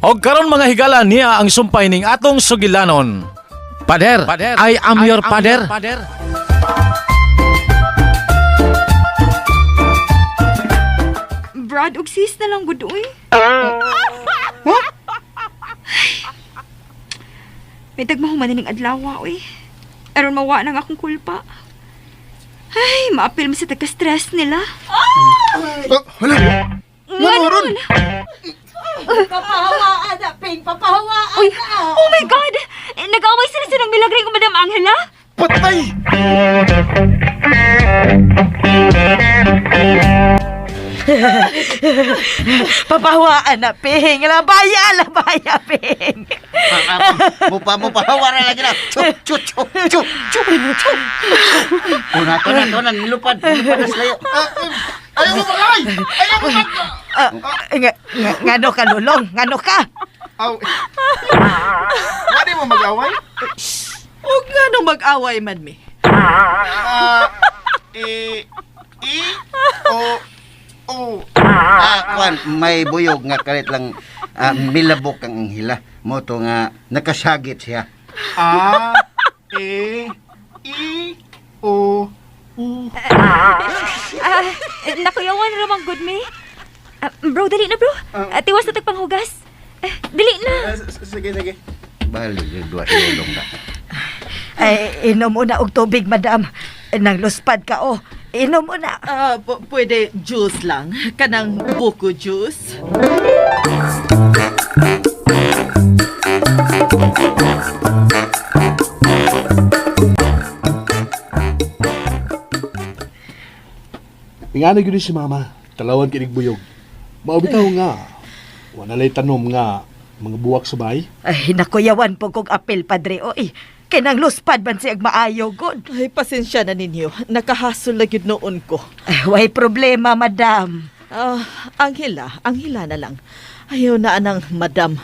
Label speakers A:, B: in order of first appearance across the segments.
A: Og karon mga higala niya ang sumpay ning atong sugilanon. Pader, I am your pader.
B: Brad ug sis na lang gud uy. May tagmahuman na ning adlaw uy. Aron mawa nang akong kulpa. Ay, maapil mo sa tagka-stress nila.
C: Oh, hala.
B: Nga
C: ron?
D: Papahawaan na, Ping! Papahawaan
B: Uy,
D: na!
B: oh my God! Eh, nag-away sila silang Milagring ug Madam Angela?
C: Patay!
D: Papahawaan na, Ping! Labaya, labaya, Ping!
E: Mupa mo pahawara lagi na. Chu chu chu chu chu chu. Una to na to na nilupad, nilupad na slayo.
C: Ayaw mo mag-away! Ayaw mo mag...
D: Ah, nga, nga, ngano ka, Lulong? Ngano ka?
C: Aw. Wala mo mag-away?
F: Huwag nga nung mag-away man mi.
C: Ah, E, I, O, O.
E: Ah, kwan, may buyog nga kalit lang milabok ang hila. Mo to nga nakasagit siya.
C: A, E, I, O, U.
B: Ah, nakuyawan ra man gud mi. Ah, bro, dali na bro. Ah, tiwas na tagpanghugas. Ah, dali na.
C: Sige, sige.
E: Bali, dua silong na.
D: Ay, inom una og tubig, madam. Nang luspad ka, oh. Inom una.
F: Ah, pwede juice lang. Kanang buko juice.
G: Ingana gyud ni si mama, talawan kinig buyog. Mao bitaw nga. Wala lay tanom nga mga buwak sa bahay.
D: Ay, nakuyawan po kog apel, padre, oy. Kay nang luspad man siyag maayo, god.
F: Ay, pasensya na ninyo. Nakahasol na gyud noon ko.
D: Ay, way problema, madam.
F: Ah, Anghela, Anghela na lang. Ayaw na anang madam.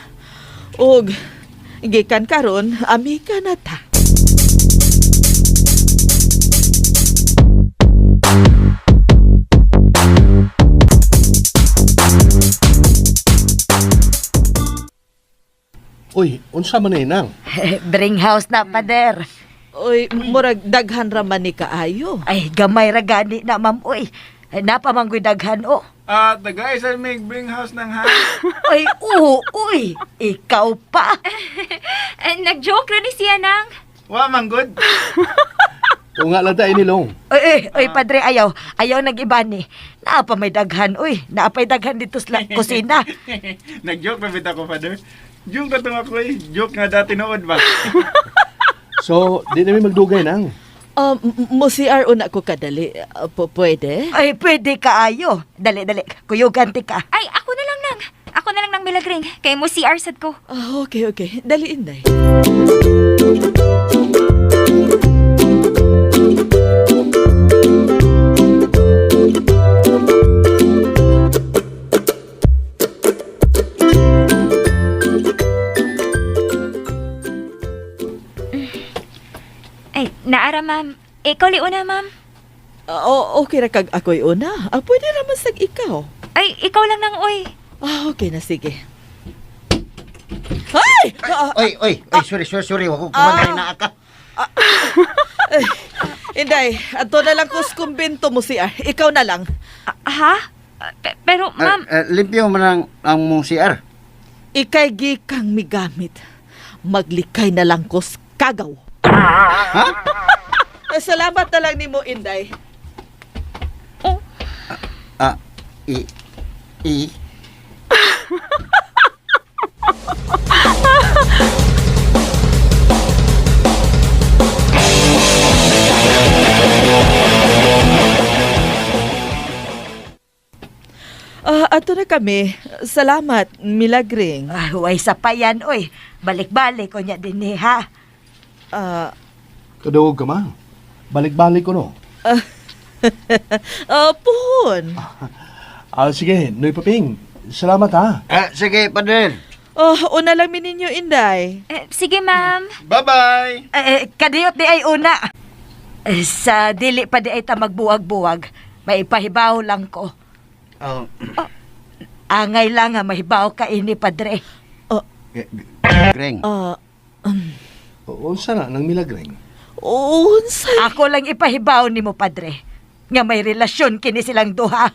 F: Og gikan karon, amika na ta.
G: Uy, unsa man na inang?
D: Bring house na, pader.
F: Oy, murag daghan ra man ni kaayo.
D: Ay, gamay ra gani na, ma'am, oy. Ay, napamanggoy daghan, oh.
C: Ah, tagay sa mig bring house ng ha.
D: Ay, oo, uy. Ikaw pa.
B: Eh, nag-joke ra ni siya nang.
C: Wa man good.
G: Tunga lang ta inilong.
D: Oy, oy, oy, padre, ayaw. Ayaw nag-ibani. Naapa may daghan, uy. Naapay daghan dito sa kusina.
C: Nag-joke pa bitaw ko, Father. Joke na itong ako eh. Joke nga dati noon ba?
G: So, di na mi magdugay nang.
F: Mo CR una ko kadali. Ah, pwede?
D: Ay, pwede ka ayo. Dali, dali. Kuyugan ti ka.
B: Ay, ako na lang nang. Ako na lang nang Milagring. Kay mo CR sad ko.
F: Ah, okay, okay. Dali inday.
B: Ay, naara ma'am. Ikaw liuna ma'am.
F: Ah, okay ra kag ako'y una. Ah, pwede ra man sag ikaw.
B: Ay, ikaw lang nang oy.
F: Ah, okay na sige. Ay! Ah,
E: Oy, oy, oy, sorry, sorry, sorry. Wa ko kumantay na ka.
F: ay, Inday, ato na lang ko sa kumbento mo CR. Ikaw na lang.
B: Ah, ha? Ah, pero ma'am,
E: Ah, ah, limpyo man ang mong CR.
F: Ikay gikang migamit. Maglikay na lang ko sa kagaw.
E: Ha?
F: Eh, salamat na lang nimo, Inday.
B: oh,
E: Ah, I, I.
F: Ah, ato na kami. Salamat, Milagring.
D: Ay, way sa payan, oy. Balik-balik ko niya din eh, ha?
F: Ah,
G: Kaduog ka ma. Balik-balik ko no.
F: Puhon.
G: Ah, sige, Noy Paping. Salamat ha.
E: Ah, sige, Padre.
F: Oh, una lang mi ninyo, Inday.
B: eh, sige ma'am.
C: Bye-bye!
D: Eh, kadiyot di ay una. Eh, sa dili pa di ay ta magbuwag-buwag. May ipahibaw lang ko.
E: Oh,
D: Angay lang nga mahibaw ka ini, padre.
F: Oh,
E: Greng.
F: Ah,
G: Unsa na nang milagreng?
F: unsay?
D: Ako lang ipahibaw nimo, padre. Nga may relasyon kini silang duha.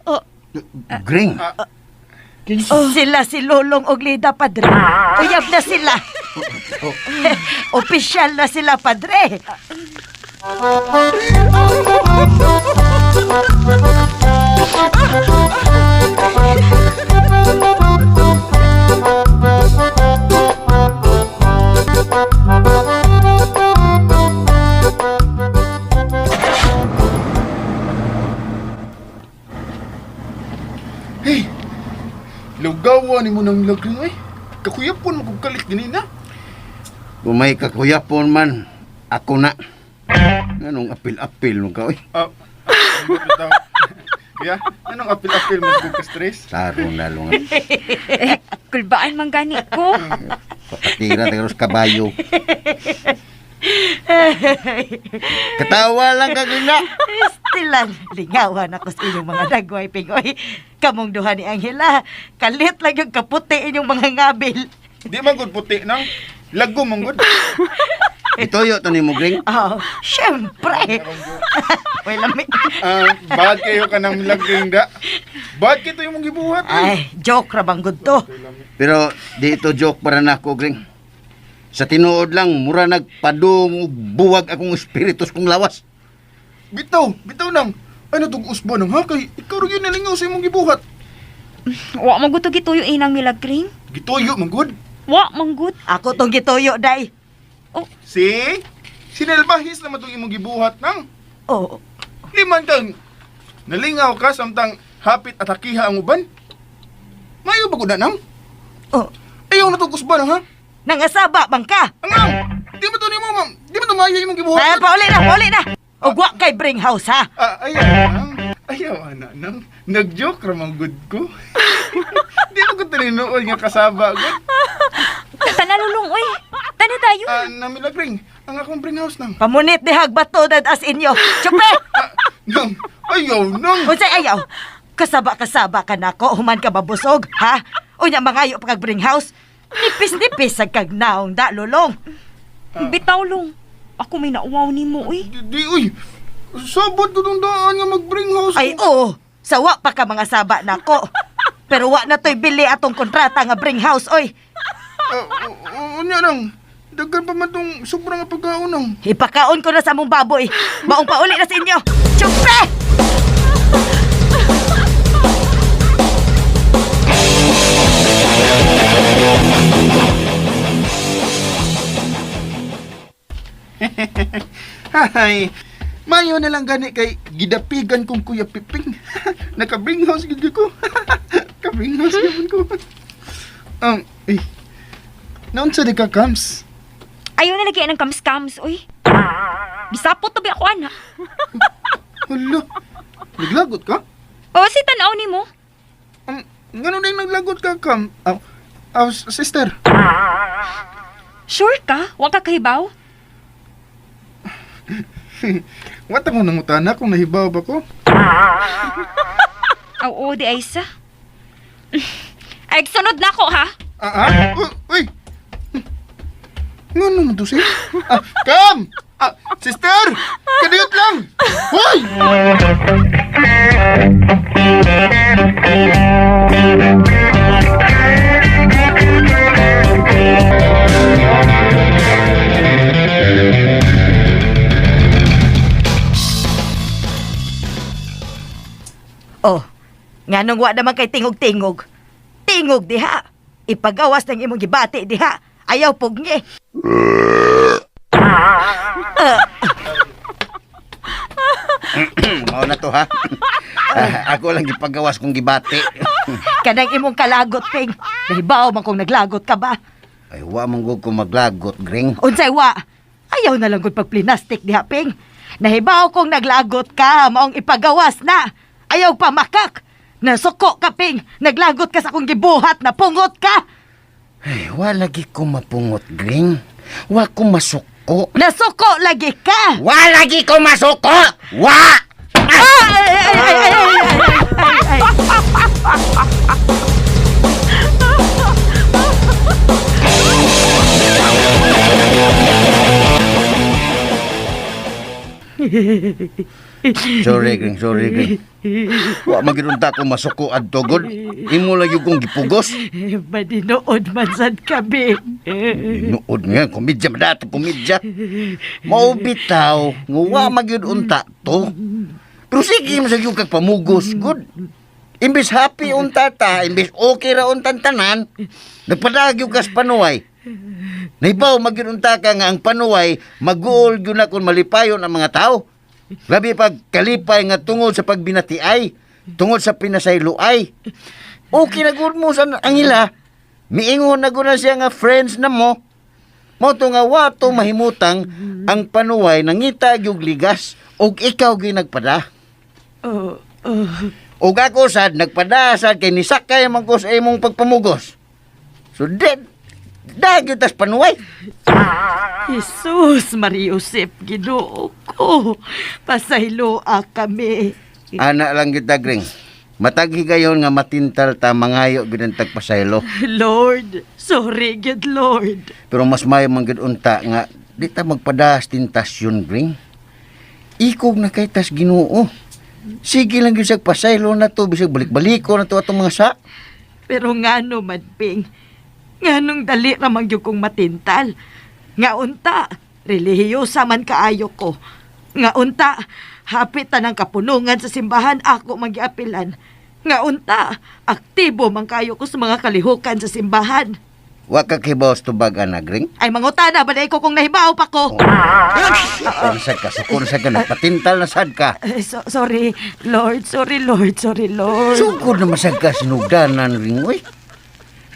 F: Ah,
E: Greng.
G: Kinsa?
D: Sila si Lolong og Lida, padre. Uyab na sila. Opisyal na sila, padre.
C: Hey! Lugawa ni mo nang lagring ay. Kakuyapon mo kong kalit ganina.
E: Kung may kakuyapon man, ako na. Anong apil-apil mo ka, oy?
C: Ah, bitaw. Kuya, anong apil-apil mo kong ka-stress?
E: Klaro na lang.
B: Eh, kulbaan man gani ko.
E: Patira tayo sa kabayo. Katawa lang ka, Gina.
D: Still lang, lingawan ako sa inyong mga dagway, pingoy. Kamong duha ni Angela, kalit lang yung kaputi inyong mga ngabil.
C: Di man gud puti nang. Lago man gud.
E: Ituyo to ni mo, Greng.
D: Oh, syempre. Wait, lami.
C: Ah, bad kayo ka nang lagring da. Bad kito yung mong gibuhat ay.
D: Ay, joke ra bang gud to.
E: Pero di ito joke para nako, Greng. Sa tinuod lang, mura nagpadung ug buwag akong espiritus kong lawas.
C: Bitaw, bitaw nang. Ano tong usbo nang ha kay ikaw ra gyud nalingaw sa imong gibuhat.
B: Wa man gud to gituyo inang milagring.
C: Gituyo man gud.
B: Wa man gud.
D: Ako tong gituyo, day.
C: Si Sinelbahis naman tong imong gibuhat nang.
D: Oh,
C: Di man kang nalingaw ka samtang hapit at hakiha ang uban. Mayo ba gud na nang?
D: oh.
C: Ayaw na tong usbo nang ha.
D: Nangasaba bang ka?
C: Angang! Di ba to nimo ma'am? Di ba to maayo imong gibuhat?
D: Ay, pauli na, pauli na. Ug wa kay bring house, ha?
C: Ah, ayaw nang. Ayaw ana nang. Nag-joke ra man gud ko. Di mo ko tinuod nga kasaba gud.
B: Tanalulong oy. Tana tayo.
C: Ah, namilagring. Ang akong bring house nang.
D: Pamunit dihag bato dad as inyo. Chupe!
C: Ah, nang. Ayaw nang.
D: Unsay ayaw? Kasaba-kasaba ka nako, human ka mabusog, ha? Unya mangayo pa kag bring house. Nipis-nipis sa kag naong da lulong.
B: Bitaw long. Ako may nauwaw nimo oy.
C: Di, di uy. Sabot to tong daan nga mag-bring house.
D: Ay oo, sawa pa ka mga saba nako. Pero wa na to'y bili atong kontrata nga bring house, oy.
C: Ah, unya nang. Daghan pa man tong sobrang nga pagkaon nang.
D: Ipakaon ko na sa among baboy. Maong pauli na sa inyo. Chupe!
C: Hay. Mayo na lang gani kay gidapigan kong Kuya Piping. Naka-bring house gid ko. Ka-bring house gid ko. Eh. Naunsa di ka kams?
B: Ayaw na lagi ang kams-kams oy. Gisapot to bi ako ana.
C: Hala. Naglagot ka?
B: O si tan-aw nimo.
C: Ngano na yung naglagot ka, Kam? Ah, ah, sister.
B: Sure ka? Wa ka kahibaw?
C: Wat akong nangutana kung nahibaw ba ko?
B: Aw, oo, di ay sa. Ay, sunod na ako ha.
C: Ah, ah? Uy! Uy! Ngano mo to siya? Ah, Kam! Ah, sister! Kadiyot lang! Hoy!
D: Oh, nganong wa naman kay tingog-tingog. Tingog diha. Ipagawas ng imong gibati diha. Ayaw pugni.
E: Mao na to, ha? Ah, ako lang gipagawas kong gibati.
D: Kanang imong kalagot, Ping. Nahibaw man kung naglagot ka ba.
E: Ay, wa man gud ko maglagot, Greng.
D: Unsay wa? Ayaw na lang gud pagplinastik diha, Ping. Nahibaw kung naglagot ka, maong ipagawas na. Ayaw pa makak. Nasuko ka, Ping. Naglagot ka sa akong gibuhat, napungot ka.
E: Ay, wa lagi ko mapungot, Greng. Wa ko masuko.
D: Nasuko lagi ka.
E: Wa lagi ko masuko! Wa!
D: Ay, ay, ay, ay, ay, ay, ay, ay.
E: Sorry, Gring, sorry, Gring. Wa magirunta ko masuko adto gud. Imo lang yung kong gipugos.
D: Madinood man sad kami.
E: Nood nga, komedya madato, komedya. Mao bitaw, nga wa magyud unta to. Pero sige mo sa yung kag pamugos, good. Imbes happy unta ta, imbes okay ra untan tanan, nagpadagyo kas panuway. Naibaw magyud unta ka nga ang panuway, maguol gyud na kung malipayon ang mga tao. Labi pag kalipay nga tungod sa pagbinatiay, tungod sa pinasayloay. Okay na gud mo sa ang ila. Miingon na gud na siya nga friends na mo. Mo to nga wato mahimutang ang panuway nangita gyud ligas ug ikaw gyud nagpada.
D: Oh, oh.
E: Ug ako sad nagpada sad kay nisakay man ko sa imong pagpamugos. So dead da gyud tas panuway.
D: Jesus, Maria Josep, Ginoo ko. Pasayloa kami.
E: Ana lang gyud ta Gring. Matag higayon nga matintal ta mangayo gyud ang tagpasaylo.
D: Lord, sorry gyud Lord.
E: Pero mas maayo man gyud unta nga di ta magpadas tentasyon Gring. Ikog na kay tas Ginoo. Sige lang gyud sa pasaylo na to bisag balik-baliko na to atong mga sa.
D: Pero ngano man, Ping? Nganong dali ra man gyud kong matintal? Nga unta, relihiyosa man kaayo ko. Nga unta, hapit tanang kapunungan sa simbahan ako magiapilan. Nga unta, aktibo man kayo ko sa mga kalihukan sa simbahan.
E: Wa ka kibaw sa tubag ana Gring.
D: Ay mangutana ba ko kung nahibaw pa ko?
E: Sukon sad ka, sukon sad ka, nagpatintal na sad ka.
D: Eh, sorry, Lord, sorry, Lord, sorry, Lord.
E: Sugod na masag ka sinugdanan ring, uy.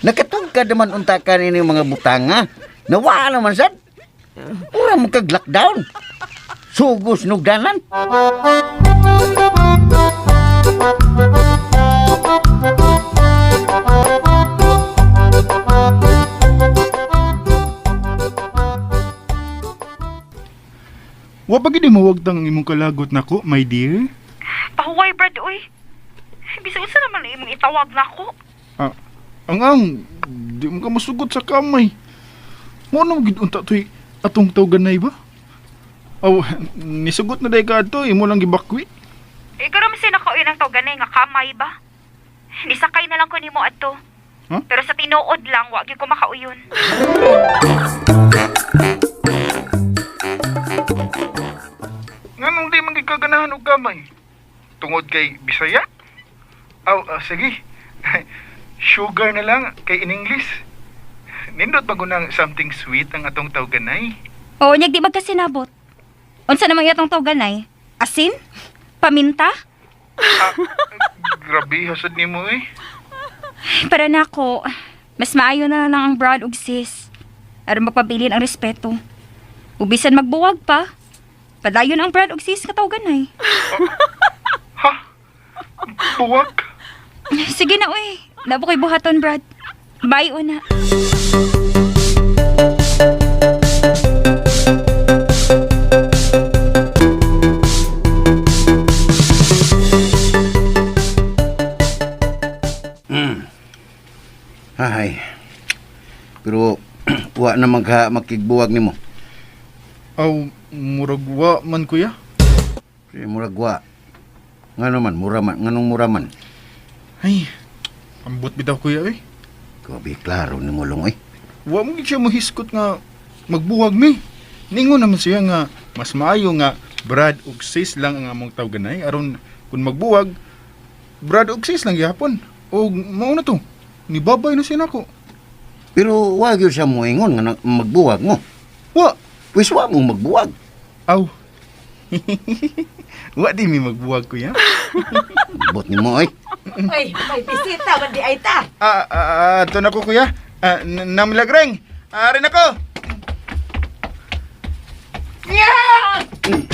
E: Nakatugka naman unta ka nini mga butanga. Nawa naman sad. Ura mo kag lockdown. Sugos nugdanan.
C: Wa pa gid mawagtang ang imong kalagot nako, my dear.
B: Pahuway, Brad, uy. Bisa unsa naman na imong itawag nako.
C: Ah, ang ang di mo ka masugot sa kamay. Mo na gid unta toy atong tawganay ba? Aw, nisugot na day ka adto, imo lang gibakwi.
B: Ikaw naman sinakauyon ang tawganay nga kamay ba? Nisakay na lang ko nimo adto.
C: Huh?
B: Pero sa tinuod lang, wa gyud ko makauyon.
C: Nganong di man gid ka ganahan og kamay? Tungod kay Bisaya? Aw, ah, sige. Sugar na lang kay in English. Nindot ba gunang something sweet ang atong tawganay?
B: Oo, nyag di magkasinabot. Unsa naman itong tawganay? Asin? Paminta?
C: Ah, grabe hasad nimo eh.
B: Para nako, mas maayo na lang ang brad ug sis. Aron magpabilin ang respeto. Ubisan magbuwag pa. Padayon ang brad ug sis nga tawganay.
C: Ha? Buwag?
B: Sige na uy. Nabo ko'y buhaton, Brad. Bye una.
E: Ay. Pero wa na magha makigbuwag nimo.
C: Aw, murag wa man kuya.
E: Sige, murag wa. Ngano man, mura man, nganong mura man.
C: Ay, ambot bitaw kuya eh.
E: Grabe klaro nimo long oy.
C: Wa mo gid siya mohiskot nga magbuwag mi. Ningon naman siya nga mas maayo nga Brad ug sis lang ang among tawganay aron kung magbuwag Brad ug sis lang gihapon. Og mao na to. Nibabay na siya nako.
E: Pero wa gyud siya moingon nga magbuwag mo.
C: Wa.
E: Wis wa mo magbuwag.
C: Aw. Wa di mi magbuwag kuya.
E: Bot nimo oy.
D: Ay, may bisita man di ay ta.
C: Ah, ah, ah, to na ko kuya. Ah, namlagreng. Ari na ko.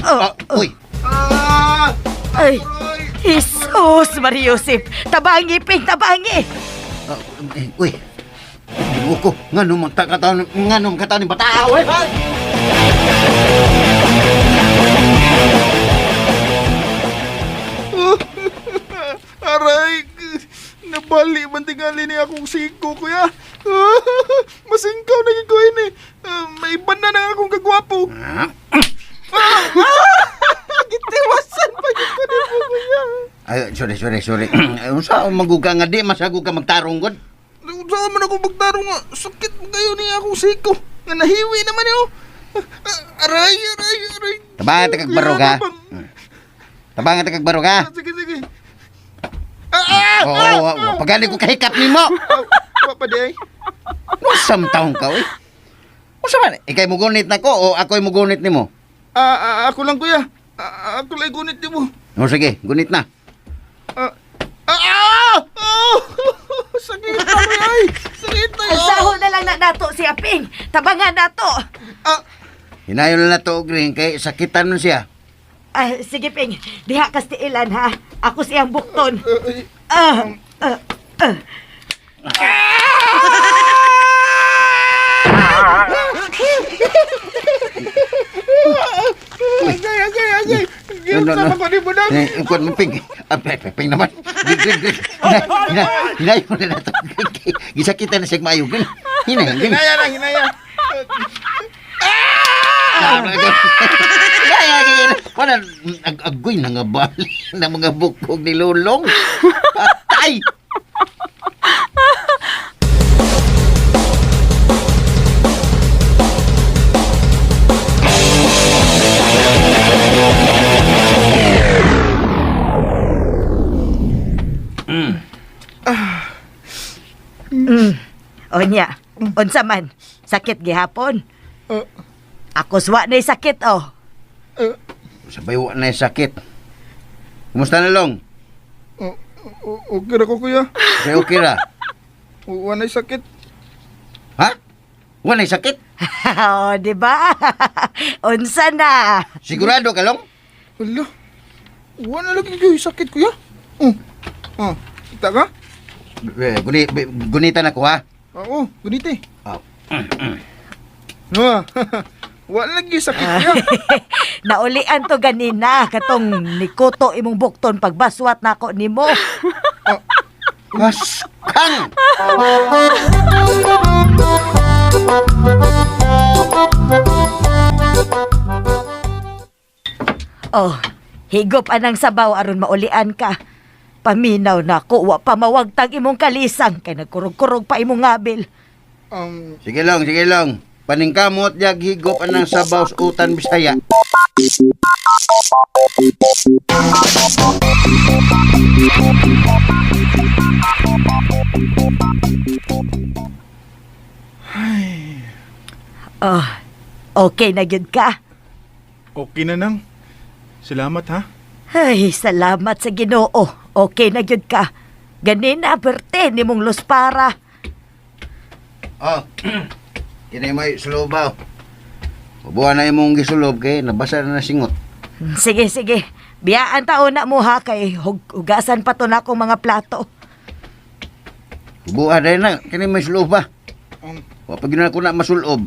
E: Ah, uy.
C: Ah!
D: Ay, Jesus, Maria Josep, tabangi, Ping, tabangi.
E: Ah, eh, uy. Ginoo ko, ngano man ta kataon, ngano man kataon ni bata. Uy.
C: Aray! Nabali man tingali ni akong siko, kuya. Masingkaw na ko ini. May iban na na akong kagwapo.
E: Ay, sorry, sorry, sorry. Ay, unsa ang maguga nga di masagog ka magtarong gud?
C: Unsa man ako magtarong nga? Sakit mo kayo niya akong siko. Nga nahiwi naman yo. Aray, aray, aray.
E: Tabangan ta kag barog ha. Tabangan ta kag barog ha.
C: Sige, sige. Ah, ah!
E: Oo, oh, oh, pagali ko kahikap nimo.
C: Ah, wa pa di ay.
E: Usam taong ka oy. Unsa man? Ikay mugunit nako o ako'y mugunit nimo?
C: Ah, ah, ako lang kuya. Ah, ako lang gunit nimo.
E: O sige, gunit na.
C: Ah, ah, ah! Oh! Sakit na kuya ay. Sakit na
D: Ang saho na lang na nato si Aping. Tabangan nato.
C: Ah,
E: Hinayon na to og ring kay sakitan man siya.
D: Ah, sige, Ping. Diha kas tiilan, ha? Ako siyang bukton.
C: ay,
D: Ah, ah, ah.
C: Agay, agay, agay.
E: No, no, no.
C: Sama ko ni Budang.
E: Eh, ikot mo ping. Ah, ping, ping naman. Grig, grig, grig. Hina, hinayon na nato. Gisakitan na siya maayo. Hina, hina.
C: Hinaya lang, hinaya.
E: Wala, agoy na nga bali ng mga bukog ni Lulong. Atay!
D: Onya, unsa man? Sakit gihapon.
C: Ah,
D: Ako swa na sakit, oh.
C: ah,
E: Sabay wa na yung sakit. Kumusta na, Long?
C: oh, oh, okay ra ko kuya.
E: Okay, okay ra.
C: Wa na sakit.
E: Ha? Wa na yung sakit?
D: Oh, di ba? Unsa na?
E: Sigurado ka, Long?
C: Ala. Wa na lagi gyud sakit kuya. Oh. Oh, kita ka?
E: Eh, gunitan ako, ha?
C: Oo, gunite.
E: Oh.
C: No. Wa na lagi sakit kuya.
D: Naulian to ganina katong nikuto imong bukton pagbaswat nako nimo.
E: Kaskang!
D: Oh, higop anang sabaw aron maulian ka. Paminaw nako wa pa mawagtang imong kalisang kay nagkurog-kurog pa imong ngabil.
E: Sige long, sige long. Paningkamot jag higop anang sabaw sa utan Bisaya.
D: Oh, okay na gyud ka.
C: Okay na nang. Salamat ha.
D: Ay, salamat sa Ginoo. Okay na gyud ka. Ganina berte nimong luspara.
E: Oh. Kini may sulobaw. Ubuan na imong gisulob kay nabasa na na singot.
D: Sige, sige. Biyaan taon na mo ha kay hugasan pa to na akong mga plato.
E: Ubuan dahil na kini may suloba. Wa pa gyud na ko na masulob.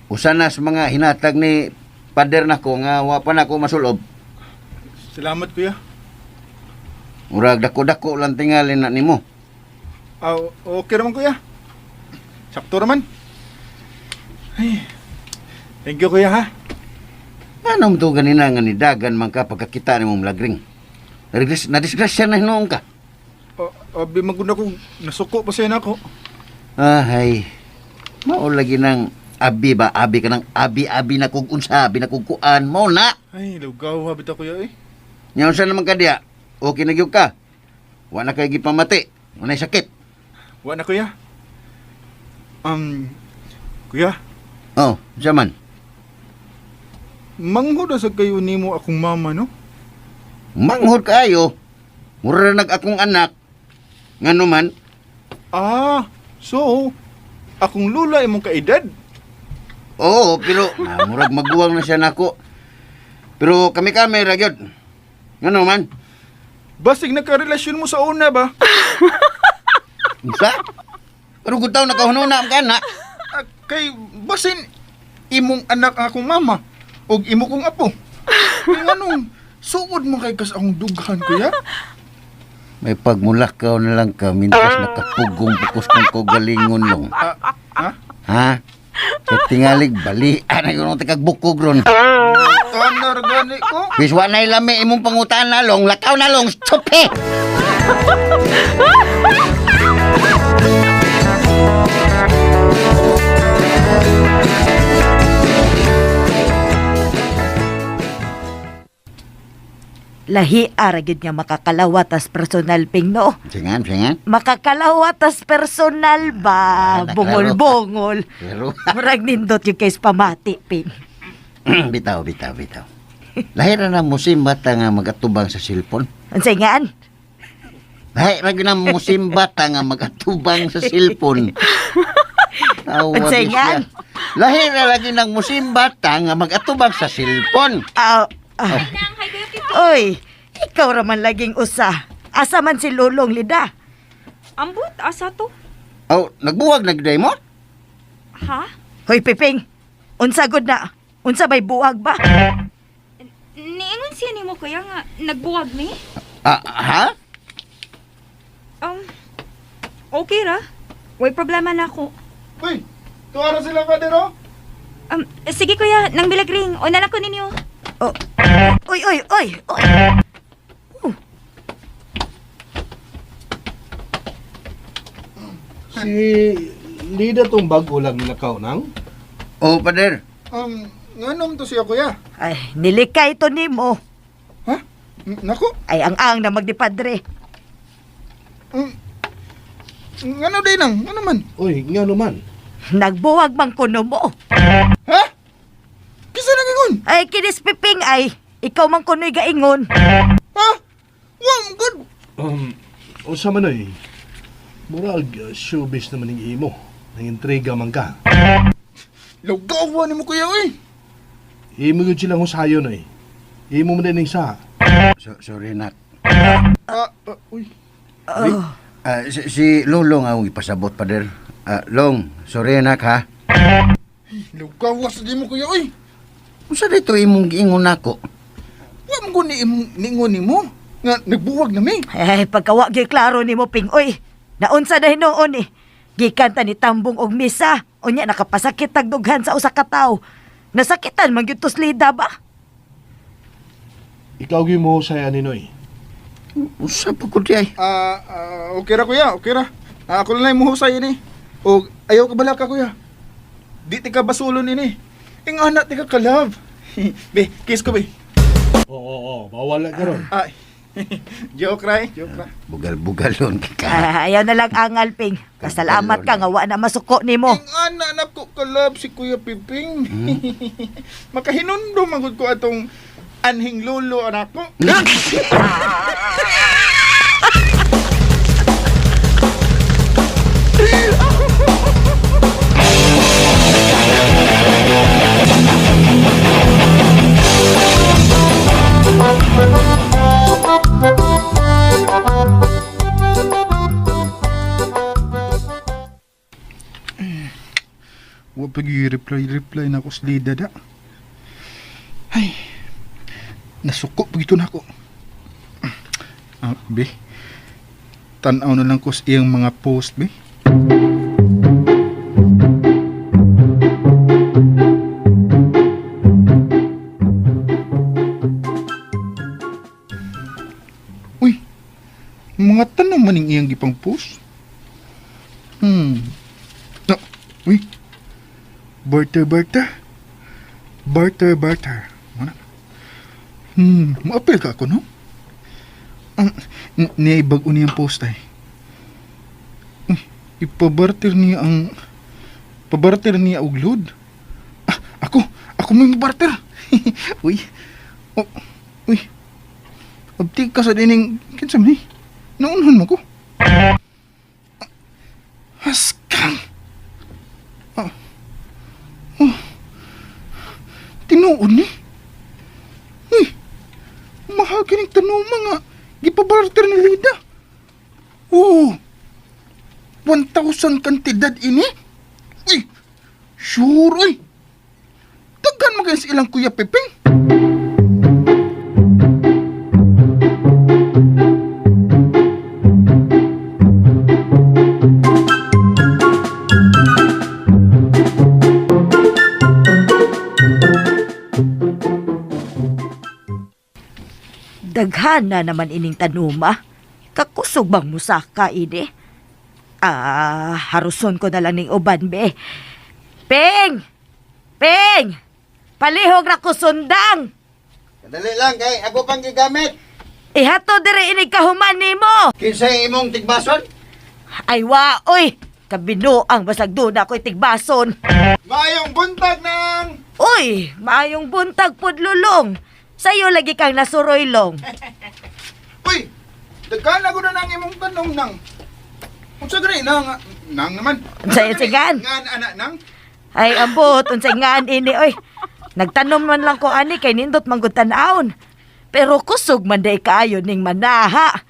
E: Usa na sa mga hinatag ni pader nako nga wa pa nako masulob.
C: Salamat kuya.
E: Murag dako-dako lang tingali na nimo.
C: Ah, okay raman kuya. Sakto raman. Ay. Thank you kuya ha.
E: Anong to ganina nga nidagan man ka pagkakita nimo mlagring? Nadisgrasya na hinuon ka.
C: Abi maguna ko nasuko pa siya nako.
E: Ahay. Mao lagi nang abi ba abi ka nang abi-abi na kog unsa, abi na kog kuan mo na.
C: Ay, lugaw ha bitaw kuya eh.
E: Nya unsa naman ka diya? Okay na gyud ka. Wa na kay gipamati. Wa na sakit.
C: Wa na kuya. Kuya,
E: Oh, unsa man?
C: manghod sa kayo nimo akong mama no?
E: Manghod kaayo. Mura nag akong anak. Ngano man?
C: Ah, so akong lula imong kaedad.
E: Oo, pero murag maguwang na siya nako. Pero kami-kami ra gyud. Ngano man?
C: Basig nagkarelasyon mo sa una ba?
E: Unsa? Pero gud taw nakahununa ang kana.
C: Ah, kay basin imong anak ang akong mama ug imo kong apo. Kay nganong suod mo kay kas akong dughan kuya?
E: May pagmulakaw na lang ka, mintas nakapugong bukos kong kagalingon long.
C: Ah, ha?
E: Ha? Kay tingalig, bali. Ano yung tikagbukog ron?
C: Tanar gani. gani ko.
E: Wis wa nay lami imong pangutana long, lakaw na long, stupe.
D: Lahi ara gyud nga makakalawat as personal, Ping, no?
E: Singan, singan.
D: Makakalawat as personal ba?
E: Ah, naklaro.
D: Bungol-bungol.
E: Pero
D: Murag nindot yung case pamati, Ping.
E: bitaw, bitaw, bitaw. Lahi ra na musimba ta nga magatubang sa cellphone.
D: Unsay ngaan?
E: Lahi ra gyud na musimba ta nga magatubang sa cellphone. Tawa
D: Unsay
E: di siya.
D: ngaan?
E: Lahi ra lagi nang musimba ta nga magatubang sa cellphone.
D: Ah, ah. Oy, ikaw raman laging usa. Asa man si Lulong Lida?
B: Ambot, asa to?
E: Oh, nagbuwag na gyud mo?
B: Ha?
D: Hoy, Piping. Unsa gud na? Unsa bay buwag ba?
B: Niingon siya nimo kuya nga nagbuwag ni?
E: Ah, ha?
B: Um, okay ra. Way problema na ako.
C: Uy, tuwa na sila father oh.
B: Sige kuya, nang bilagring. Una lang ko ninyo.
D: Oh. Oy, oy, oy, oy.
G: Si Lida tong bago lang nilakaw nang.
E: Oh, pader.
C: Nganom to siya kuya?
D: Ay, nilikay to nimo.
C: Ha? Nako.
D: Ay, ang na magdipadre.
C: Ngano din nang? Ano man?
G: Uy, nga naman.
D: Nagbuwag man kuno mo.
C: Ha? Kisa nangingon?
D: Ay, kinis Piping ay. Ikaw man kuno'y gaingon.
C: Ha? Wa man good.
G: Unsa man oy. Murag showbiz naman ning imo. Nang intriga man ka.
C: Lugawa nimo kuya oy.
G: Imo gyud silang husayon oy. Imo man din sa.
E: So, sorry nak.
C: Ah, ah, uy.
D: Oh.
E: Ah, si Lolo nga akong ipasabot, pader. Ah, Long, sorry nak ha.
C: Lugawa sa di mo kuya oy.
E: Unsa dito imong giingon nako?
C: Wa man gud ni imong ningon nimo nga nagbuwag na mi.
D: Ay, pagkawa gyud klaro nimo Ping oy. Naunsa na hinuon eh. Gikan ta ni tambong og misa. Unya nakapasakit tag dughan sa usa ka tawo. Nasakitan man gyud to slida ba?
G: Ikaw gyud mo husay ani noy.
E: Unsa pa ko di ay?
C: Ah, ah, okay ra kuya, okay ra. Ah, ako lang muhusay ini. O ayaw ka bala ka kuya. Di ti ka basulon ini. Ing anak ti ka ka-love. Be, kiss ko be.
G: Oo, oo, oo, bawal na karon.
C: Ay. Joke ra eh, joke ra.
E: Bugal-bugalon ka.
D: Ah, ayaw na lang angal Ping. Pasalamat ka nga wa na masuko nimo.
C: Ing anak na ko ka-love si Kuya Piping. Makahinundo man gud ko atong anhing lolo anak ko. Wa pag reply reply na ako sa lida da. Ay, nasuko pag ito na ako. Ah, be. Tanaw na lang ko sa iyang mga post, be. Uy, mga tanong maning iyang gipang post. No, uy, barter, barter. Barter, barter. Wala. Maapil ka ako, no? Ang, niya bago niyang post ay. Uy, ipabarter niya ang, pabarter niya og load. Ah, ako, ako may mabarter. Uy, oh, uy. Abti ka sa dining, kinsa man ni? Naunhan mo ko. Ah, Haskang. Ah, oh. Tinuod ni. Uy, mahal kining tanong mga gipabarter ni Lida. Oh, 1,000 kantidad ini? Uy, sure uy. Daghan mo sa ilang Kuya Pepeng.
D: Daghan na naman ining tanuma. Kakusog bang musaka ini? Ah, haruson ko na lang ning uban, be. Ping! Ping! Palihog ra ko sundang!
E: Kadali lang kay ako pang gigamit.
D: Ihato dire inig kahuman nimo.
E: Kinsay imong tigbason?
D: Ay wa, oy! Kabinuang basag doon ako'y tigbason.
C: Maayong buntag nang!
D: Uy, maayong buntag pod lulong. Sayo lagi kang nasuroy long.
C: Uy! Daghan ako na nang imong tanom nang. Unsa gani nang nang naman?
D: Unsa yung sigan?
C: Ngan ana nang?
D: Ay ambot unsay ngaan ini oy. Nagtanom man lang ko ani kay nindot manggod tan-awon. Pero kusog man day kaayo ning manaha.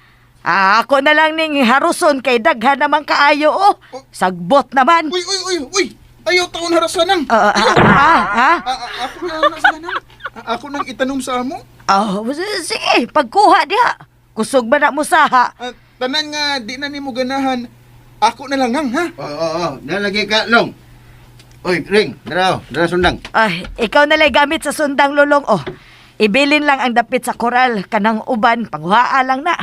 D: Ah, ako na lang ning haruson kay daghan naman kaayo oh. Sagbot naman.
C: Uy uy uy uy! Ayaw taon harasan nang.
D: Ah, ah, ah, ah.
C: Ah, ah, ako na lang sila nang. Ah, ako nang itanom sa amo.
D: Oh, sige, pagkuha diha. Kusog ba na mo saha?
C: Ah, tanan nga di na nimo ganahan. Ako na lang nang ha.
E: Oo, oo, oo. Nalagi ka, Long. Uy, Ring, dara, oh. Dara sundang.
D: Ay, ikaw na lang gamit sa sundang lulong oh. Ibilin lang ang dapit sa koral kanang uban panghuaa lang na.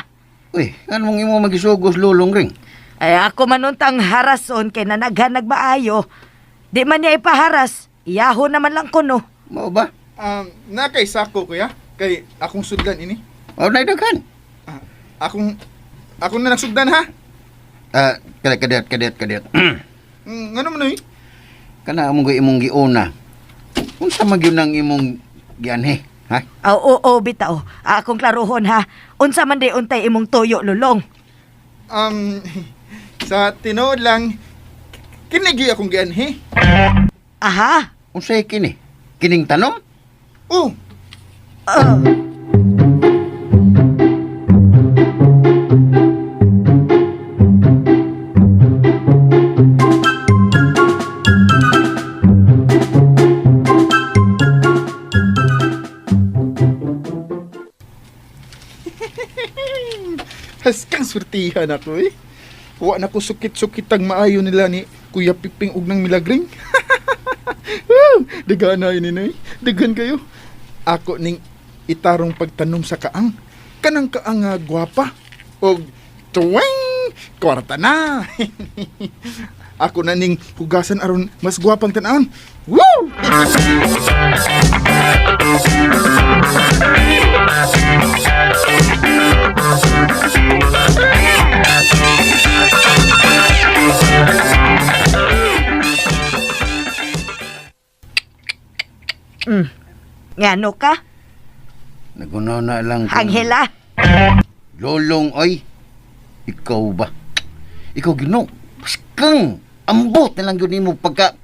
E: Uy, ano mong imo magisugos lulong, Ring?
D: Ay ako manuntang harason kay nanaghan nagmaayo. Di man niya ipaharas, iyaho naman lang kuno.
E: Mao ba?
C: Na kay sako kuya kay akong sudlan ini.
E: O, naidaghan.
C: Ah, akong ako na nagsugdan ha.
E: Ah, kadet, kadet, kadet, kadet.
C: Ngano man oy?
E: Kana among imong giuna. Unsa man gyud ang imong gianhi, ha?
D: Aw, oo, oo, bitaw. Akong klarohon ha. Unsa man di untay imong tuyo lulong.
C: Um, sa tinuod lang kinigi akong gianhi.
D: Aha.
E: Unsay kini? Kining tanom?
C: Oh,
D: Oh.
C: Haskang surtihan ako eh. Wa na ko sukit-sukit ang maayo nila ni Kuya Piping og nang Milagring. Woo! Daghan na ini nay. Daghan kayo. Ako ning itarong pagtanom sa kaang. Kanang kaang nga gwapa. Og tuwing kwarta na. Ako na ning hugasan aron mas gwapang tan-awon. Woo!
D: Ngano ka?
E: Nagunaw na lang kung-
D: Anghela.
E: Lolong oy. Ikaw ba? Ikaw Ginoo. Paskang ambot na lang gyud nimo pagka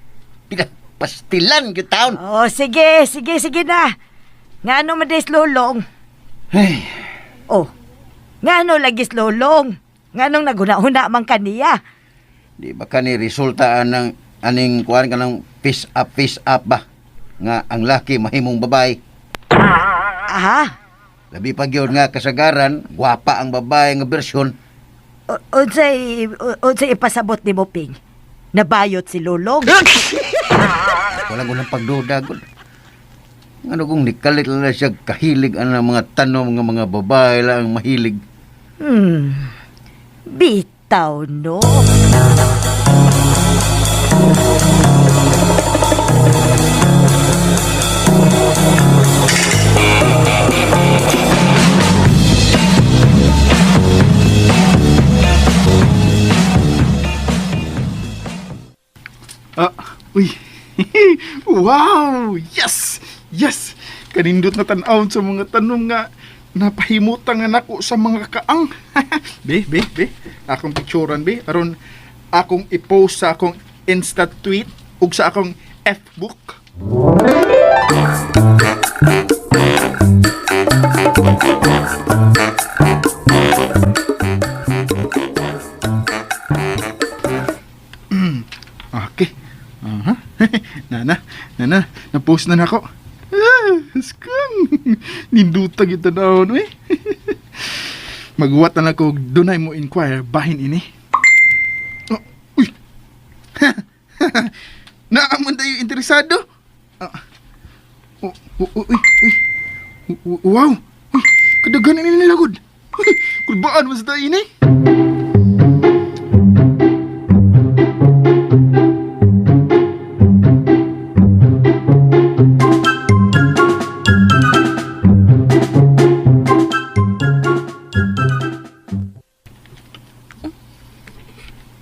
E: pinapastilan gyud taon.
D: Oh, sige, sige, sige na. Ngano man des lulong?
E: Hey,
D: Oh. Ngano lagi lulong? Nganong naguna-huna man kaniya?
E: di ba kani resulta anang aning kuan kanang face up ba nga ang laki mahimong babae.
D: Aha.
E: Labi pa gyud nga kasagaran, gwapa ang babae nga bersyon.
D: Unsay unsay ipasabot nimo Ping? Nabayot si Lulong.
E: Walang ulang pagduda gud. Ano kung nikalit lang na siya kahilig ang mga tanom nga mga babae lang ang mahilig.
D: Hmm. Bitaw no.
C: Ah, uy. Wow! Yes! Yes! Kanindot na tan-awon sa mga tanong nga napahimutang nga nako sa mga kaang. Be, be, be. Akong picturean, be. Aron akong i-post sa akong Insta tweet ug sa akong Fbook. Okay. Aha. Nana, nana, na-post na nako. Ah, skang. Nindutag ito na eh. Magwat na lang ko, dunay mo inquire, bahin ini. Oh, uy. Naamon tayo interesado. Ah. Oh, oh, oh, uy, uy. Wow. Uy. Kadaghan ini nila gud. Kulbaan man sa tayo ini.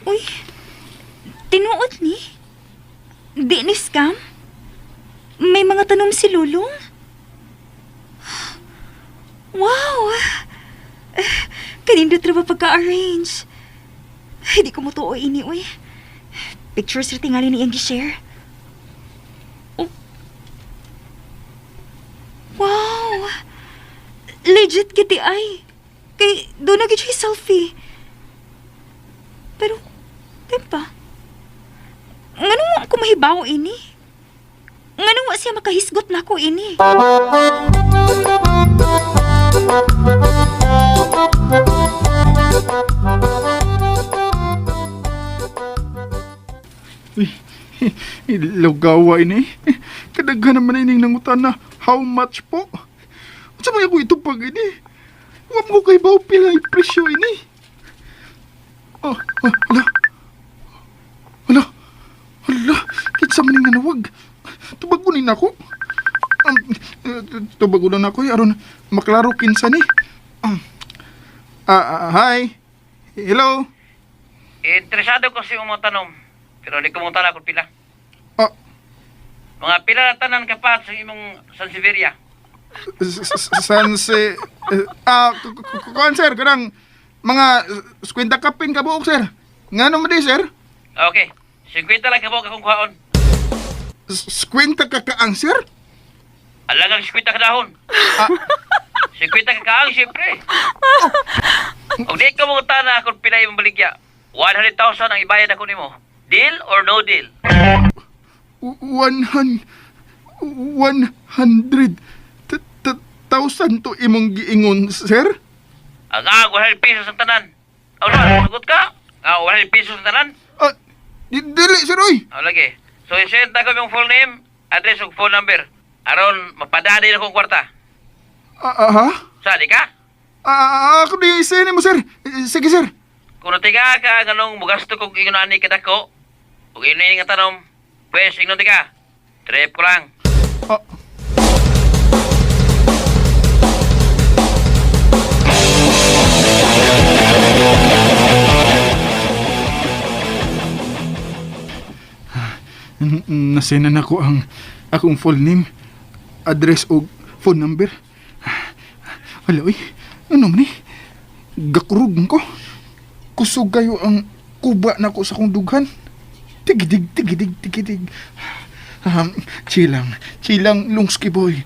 B: Uy, tinuod ni? Di ni scam? May mga tanom si Lulong? Wow! Eh, kanindot ra ba pagka-arrange? Hindi ko mo ini, uy. Pictures ra tingali ni iyang gi-share. Oh. Wow! Legit giti ay. Kay doon na gid siya selfie. Pero, tempa. Nganong wa ko mahibaw ini? Nganong wa siya makahisgot nako ini?
C: Lugawa ini. Kadaghan naman ining nangutan na how much po. Unsa man ako ito pag ini? Wa mo kay baw pila ang presyo ini. Oh, oh, ala. Ala. Ala, kinsa man ning nanawag? Tubag ni nako. Tubag na nako eh, aron maklaro kinsa ni. Hi. Hello.
H: Interesado ko sa imong tanom, pero di ko mong tala kung pila.
C: Ah,
H: Mga pila na tanan kapat sa imong Sansevieria.
C: Sanse kuan sir, kanang mga 50 kapin ka buok, sir. Ngano man di, sir?
H: Okay, 50 lang kabuok akong kuhaon.
C: 50 ka kaang, sir?
H: Alagang 50 ka dahon. 50 ka kaang, siyempre. Kung di ko mong tana kung pila imong baligya, 100,000 ang ibayad ako nimo. Deal or no deal?
C: One 100 thousand to imong giingon, sir?
H: Ang 100 pesos ang tanan. Aw, na, sagot ka? Ang 100 pesos ang tanan?
C: Ah, dili, sir, oy.
H: Aw, lagi. So, isend ako imong full name, address ug phone number. Aron mapadani na kong kwarta.
C: Ah, ah, ha?
H: Sa, di ka?
C: Ah, ako di send mo, sir. Sige, sir.
H: Kung natiga ka, ganong mugasto kong ingon ani kadako, ug ini nga tanom, pwes ingnon ti ka. Trip ko lang.
C: Ah. Nasenan ako ang akong full name, address o phone number. Wala, uy. Ano man eh? Gakurog man ko. Kusog kayo ang kuba na ko sa akong dughan. Tigidig, tigidig, tigidig. Chilang, chilang lungski boy.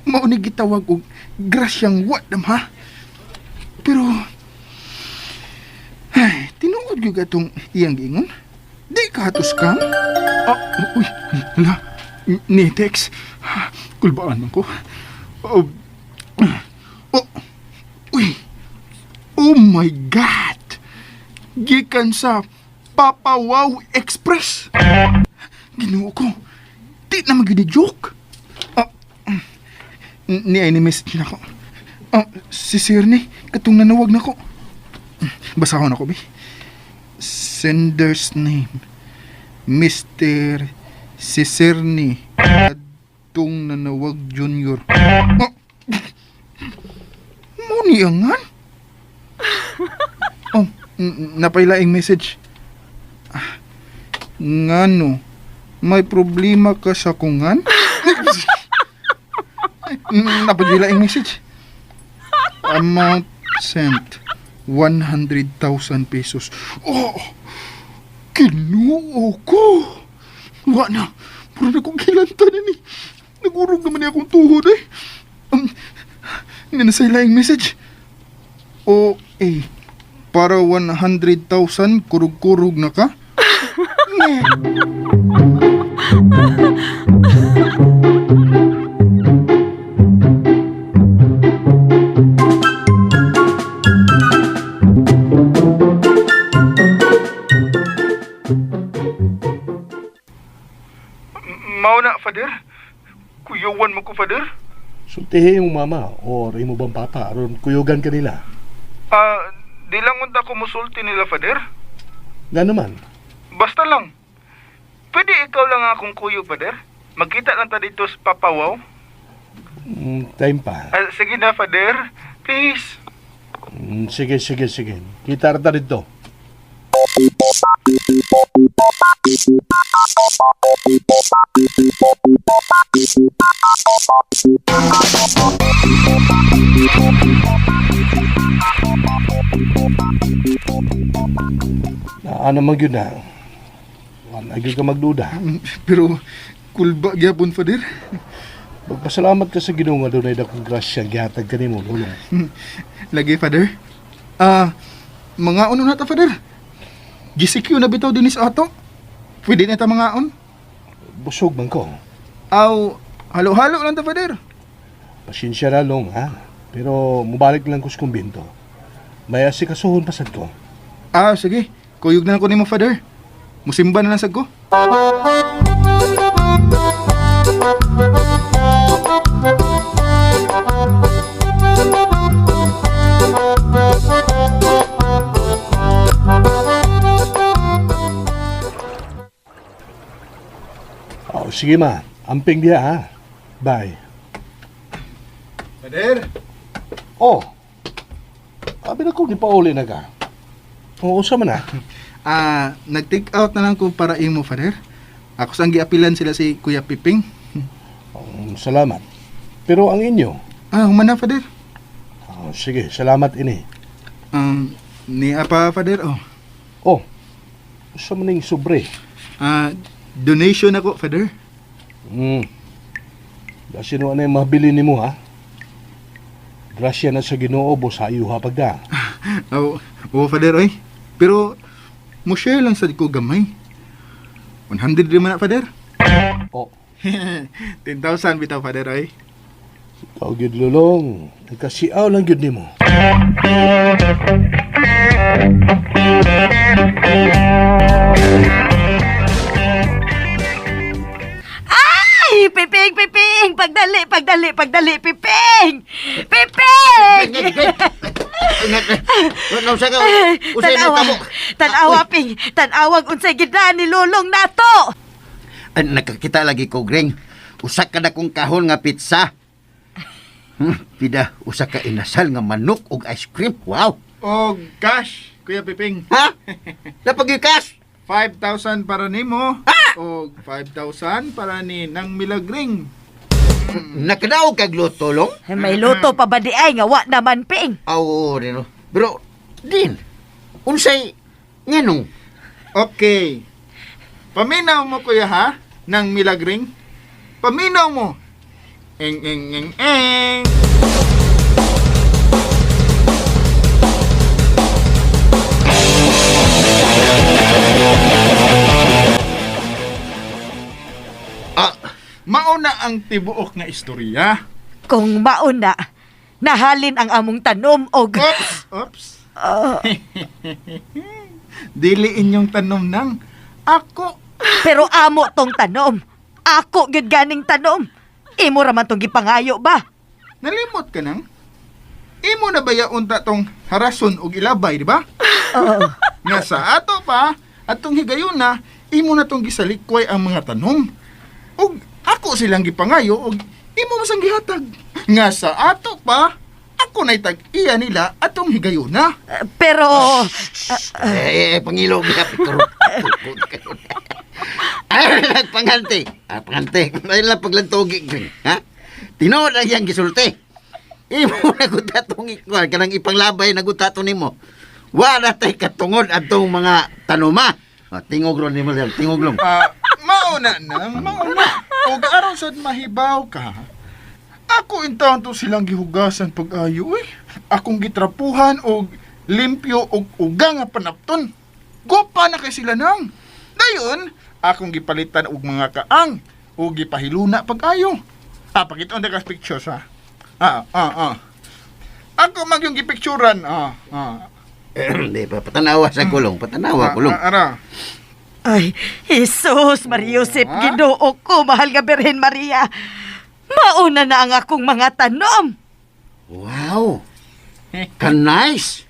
C: Mao ni gitawag og grasyang wadam ha. Pero ay, tinuod gyud atong iyang giingon. Di ka hatos kang. Ah, uy, hala. Ni text. Kulbaan man ko. Oh, oh, uy. Oh my God. Gikan sa Papa Wow Express. Ginoo ko. Di na magyud joke. Ah, ni ay ni message na ko. Ah, si Sir ni, katong nanawag na ko. Basahon ako, bi. Sender's name. Mr. Cicerni. Atong nanawag Junior. Ah, mo niyangan? Oh, napailaing message. Ah, ngano, may problema ka sa kungan? Napailaing message. Amount sent, 100,000 pesos. Oh, kinuo ko. Wa na, puro na kong kilanta na ni. Nagurog naman niya akong tuhod eh. Nga nasa ilaing message. O, eh, para 100,000, kurug-kurug na ka? Ne. Mao na, Father. Kuyawan mo ko, Father.
G: Sultihi imong mama or imo bang papa aron kuyugan kanila.
C: Ah, di lang unta ko musulti nila, Father.
G: Nga naman,
C: Basta lang. Pwede ikaw lang akong kuyo, Father. Magkita lang ta dito sa Papawaw.
G: Time pa.
C: Ah, sige na, Father. Please.
G: Sige, sige, sige. Kita ra ta dito. Na ano man gyud na. Wala gyud ka magduda.
C: Pero, kulba gyapon, Father.
G: Magpasalamat ka sa Ginoo nga dunay dakong grasya gihatag kanimo lulong.
C: Lagi, Father. Ah, mga uno na ta, Father. GCQ na bitaw din sa ato. Pwede na ta mga on.
G: Busog man ko.
C: Aw, halo-halo lang ta, Father.
G: Pasensya na long ha. Pero mubalik lang ko sa kumbento. May asikasuhon pasad ko.
C: Ah, sige. Kuyog na lang ko nimo, Father. Musimba na lang sad ko.
G: Oh, sige ma. Amping diya ha. Bye.
C: Father.
G: Oh. Abi na ko ni pauli na ka. Oo, usa man na.
C: Ah, nag-take out na lang ko para imo, Father. Ako sang giapilan sila si Kuya Piping.
G: Salamat. Pero ang inyo?
C: Ah, human na, Father.
G: Oh, sige, salamat ini.
C: Niya pa, Father. Oh.
G: Oh. Usa man ning sobre.
C: Ah, donation ako, Father.
G: Sino ano yung mabili nimo ha? Grasya na sa Ginoo bosayo ha pagda.
C: Oo, oh, Father, oy. Pero mo share lang sad ko gamay. 100 rin man na, Father.
G: Oh.
C: 10,000 bitaw, Father, oy.
G: Ikaw gyud lulong, nagkasiaw lang gyud nimo.
D: Ay, Piping, Piping! Pagdali, pagdali, pagdali, Piping! Piping!
E: Nausa ka, usay na
D: Tanawa,
E: tamo.
D: tanawa, Ping. Tanawag unsay gid ni Lulong nato.
E: Ay, nakakita lagi ko, Greng. Usa ka na kong kahon nga pizza. Pida, usa ka inasal nga manok og ice cream. Wow.
C: Og cash, Kuya Piping.
E: Ha? Napag cash?
C: 5,000 para nimo. Og 5,000 para ni Nang Milagring.
E: Nakadaog kag luto, long?
D: Ay, may luto pa ba di ay nga wa naman, Ping?
E: Aw, oo, rin, no. Pero, din, unsay, nganong?
C: Okay. Paminaw mo, Kuya, ha? Nang Milagring. Paminaw mo. Eng, eng, eng, eng.
E: Ah,
C: Mauna ang tibuok nga istorya.
D: Kung mauna, nahalin ang among tanom og...
C: Oops! Oops! Dili inyong tanom nang ako.
D: Pero amo tong tanom. Ako gyud ganing tanom. Imo ra man tong gipangayo ba?
C: Nalimot ka nang? Imo na ba unta tong harason og ilabay, di ba?
D: Oo.
C: Nga sa ato pa, atong higayuna, imo na tong gisalikway ang mga tanom. Og ako silang gipangayo og imo masang gihatag. Nga sa ato pa, ako na'y tag-iya nila atong higayuna.
D: Pero
E: Pangilo, gihapit ko. Ay, nagpangante. Ah, pangante. Ay lang paglantogi, Greng. Ha? Tinuod ang iyang gisulti. Imo na gutatong ikuan, kanang ipanglabay na gutato nimo. Wala tay katungod atong mga tanuma. Ah, tingog ron nimo, tingog long.
C: Ah, mauna na, mauna. Og aron sad mahibaw ka. Ako intawon to silang gihugasan pag-ayo, uy. Akong gitrapuhan og limpyo og uga nga panapton. Gopa na kay sila nang. Dayon, akong gipalitan og mga kaang og gipahiluna pag-ayo. Ah, pakita on ka pictures ha. Ah, ah, ah. Ako mag yung gipicturan. Ah, ah.
E: Di pa, patanawa sa kulong, patanawa kulong.
C: Ah, ara.
D: Ay, Jesus, Maria Josep,
C: Ah?
D: Ginoo ko, mahal nga Birhen Maria. Mauna na ang akong mga tanom.
E: Wow. Ka-nice.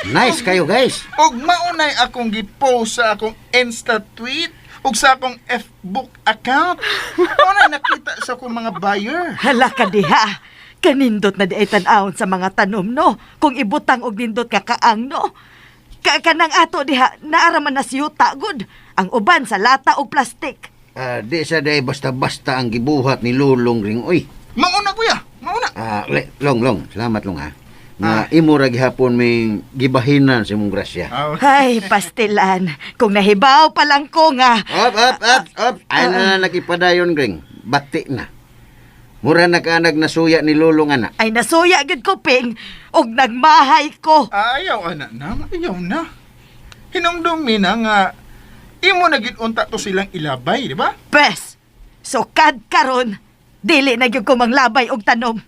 E: Nice kayo, guys.
C: Og maunay akong gipost sa akong Insta tweet ug sa akong Facebook account. Maunay nakita sa akong mga buyer.
D: Hala ka diha. Kanindot na di ay tan-awon sa mga tanom, no? Kung ibutang og nindot nga kaang, no? Kanang ato diha, naaraman na siyuta, good. Ang uban sa lata og plastik.
E: Ah, di sa day basta-basta ang gibuhat ni Lulong ring oy.
C: Mauna kuya, mauna.
E: Ah, long long, salamat long ha. Nga imo ra gihapon ming gibahinan sa imong grasya.
C: Ah,
D: Ay, pastilan. Kung nahibaw pa lang ko nga.
E: Op, op, op, op. Ay na na nakipadayon ring. Bati na. Mura na kaanag nasuya ni Lulong ana.
D: Ay, nasuya gyud ko, Ping. Og nagmahay ko.
C: Ayaw ana na, ayaw na. Hinumdumi na nga imo na gid unta to silang ilabay, di ba?
D: Pes, sukad karon. Dili na gyud ko manglabay og tanom.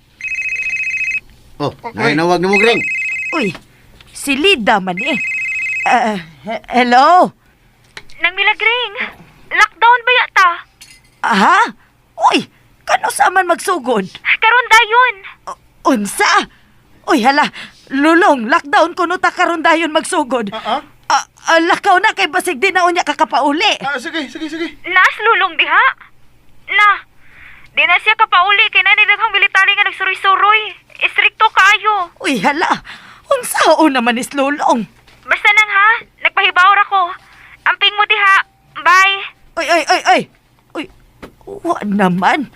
E: Oh, nainawag ni mo ring.
D: Uy, si Lida man eh. Hello?
B: Nang milagring, lockdown ba yata?
D: Aha? Uy, kano sa man magsugod?
B: Karon dayon.
D: Unsa? Uy, hala, lulong, lockdown kuno ta karon dayon magsugod.
C: Ah, ah.
D: Ah, lakaw na kay basig di na unya kakapauli.
C: Ah, sige, sige, sige.
B: Naas lulong diha? Na. Di na siya kapauli kay na daghang military nga nagsuroy-suroy. Istrikto kaayo.
D: Uy, hala, unsa o naman is lulong?
B: Basta nang ha, nagpahibaw ra ko. Amping mo diha. Bye.
D: Uy, uy, uy, uy. Uy, wa naman.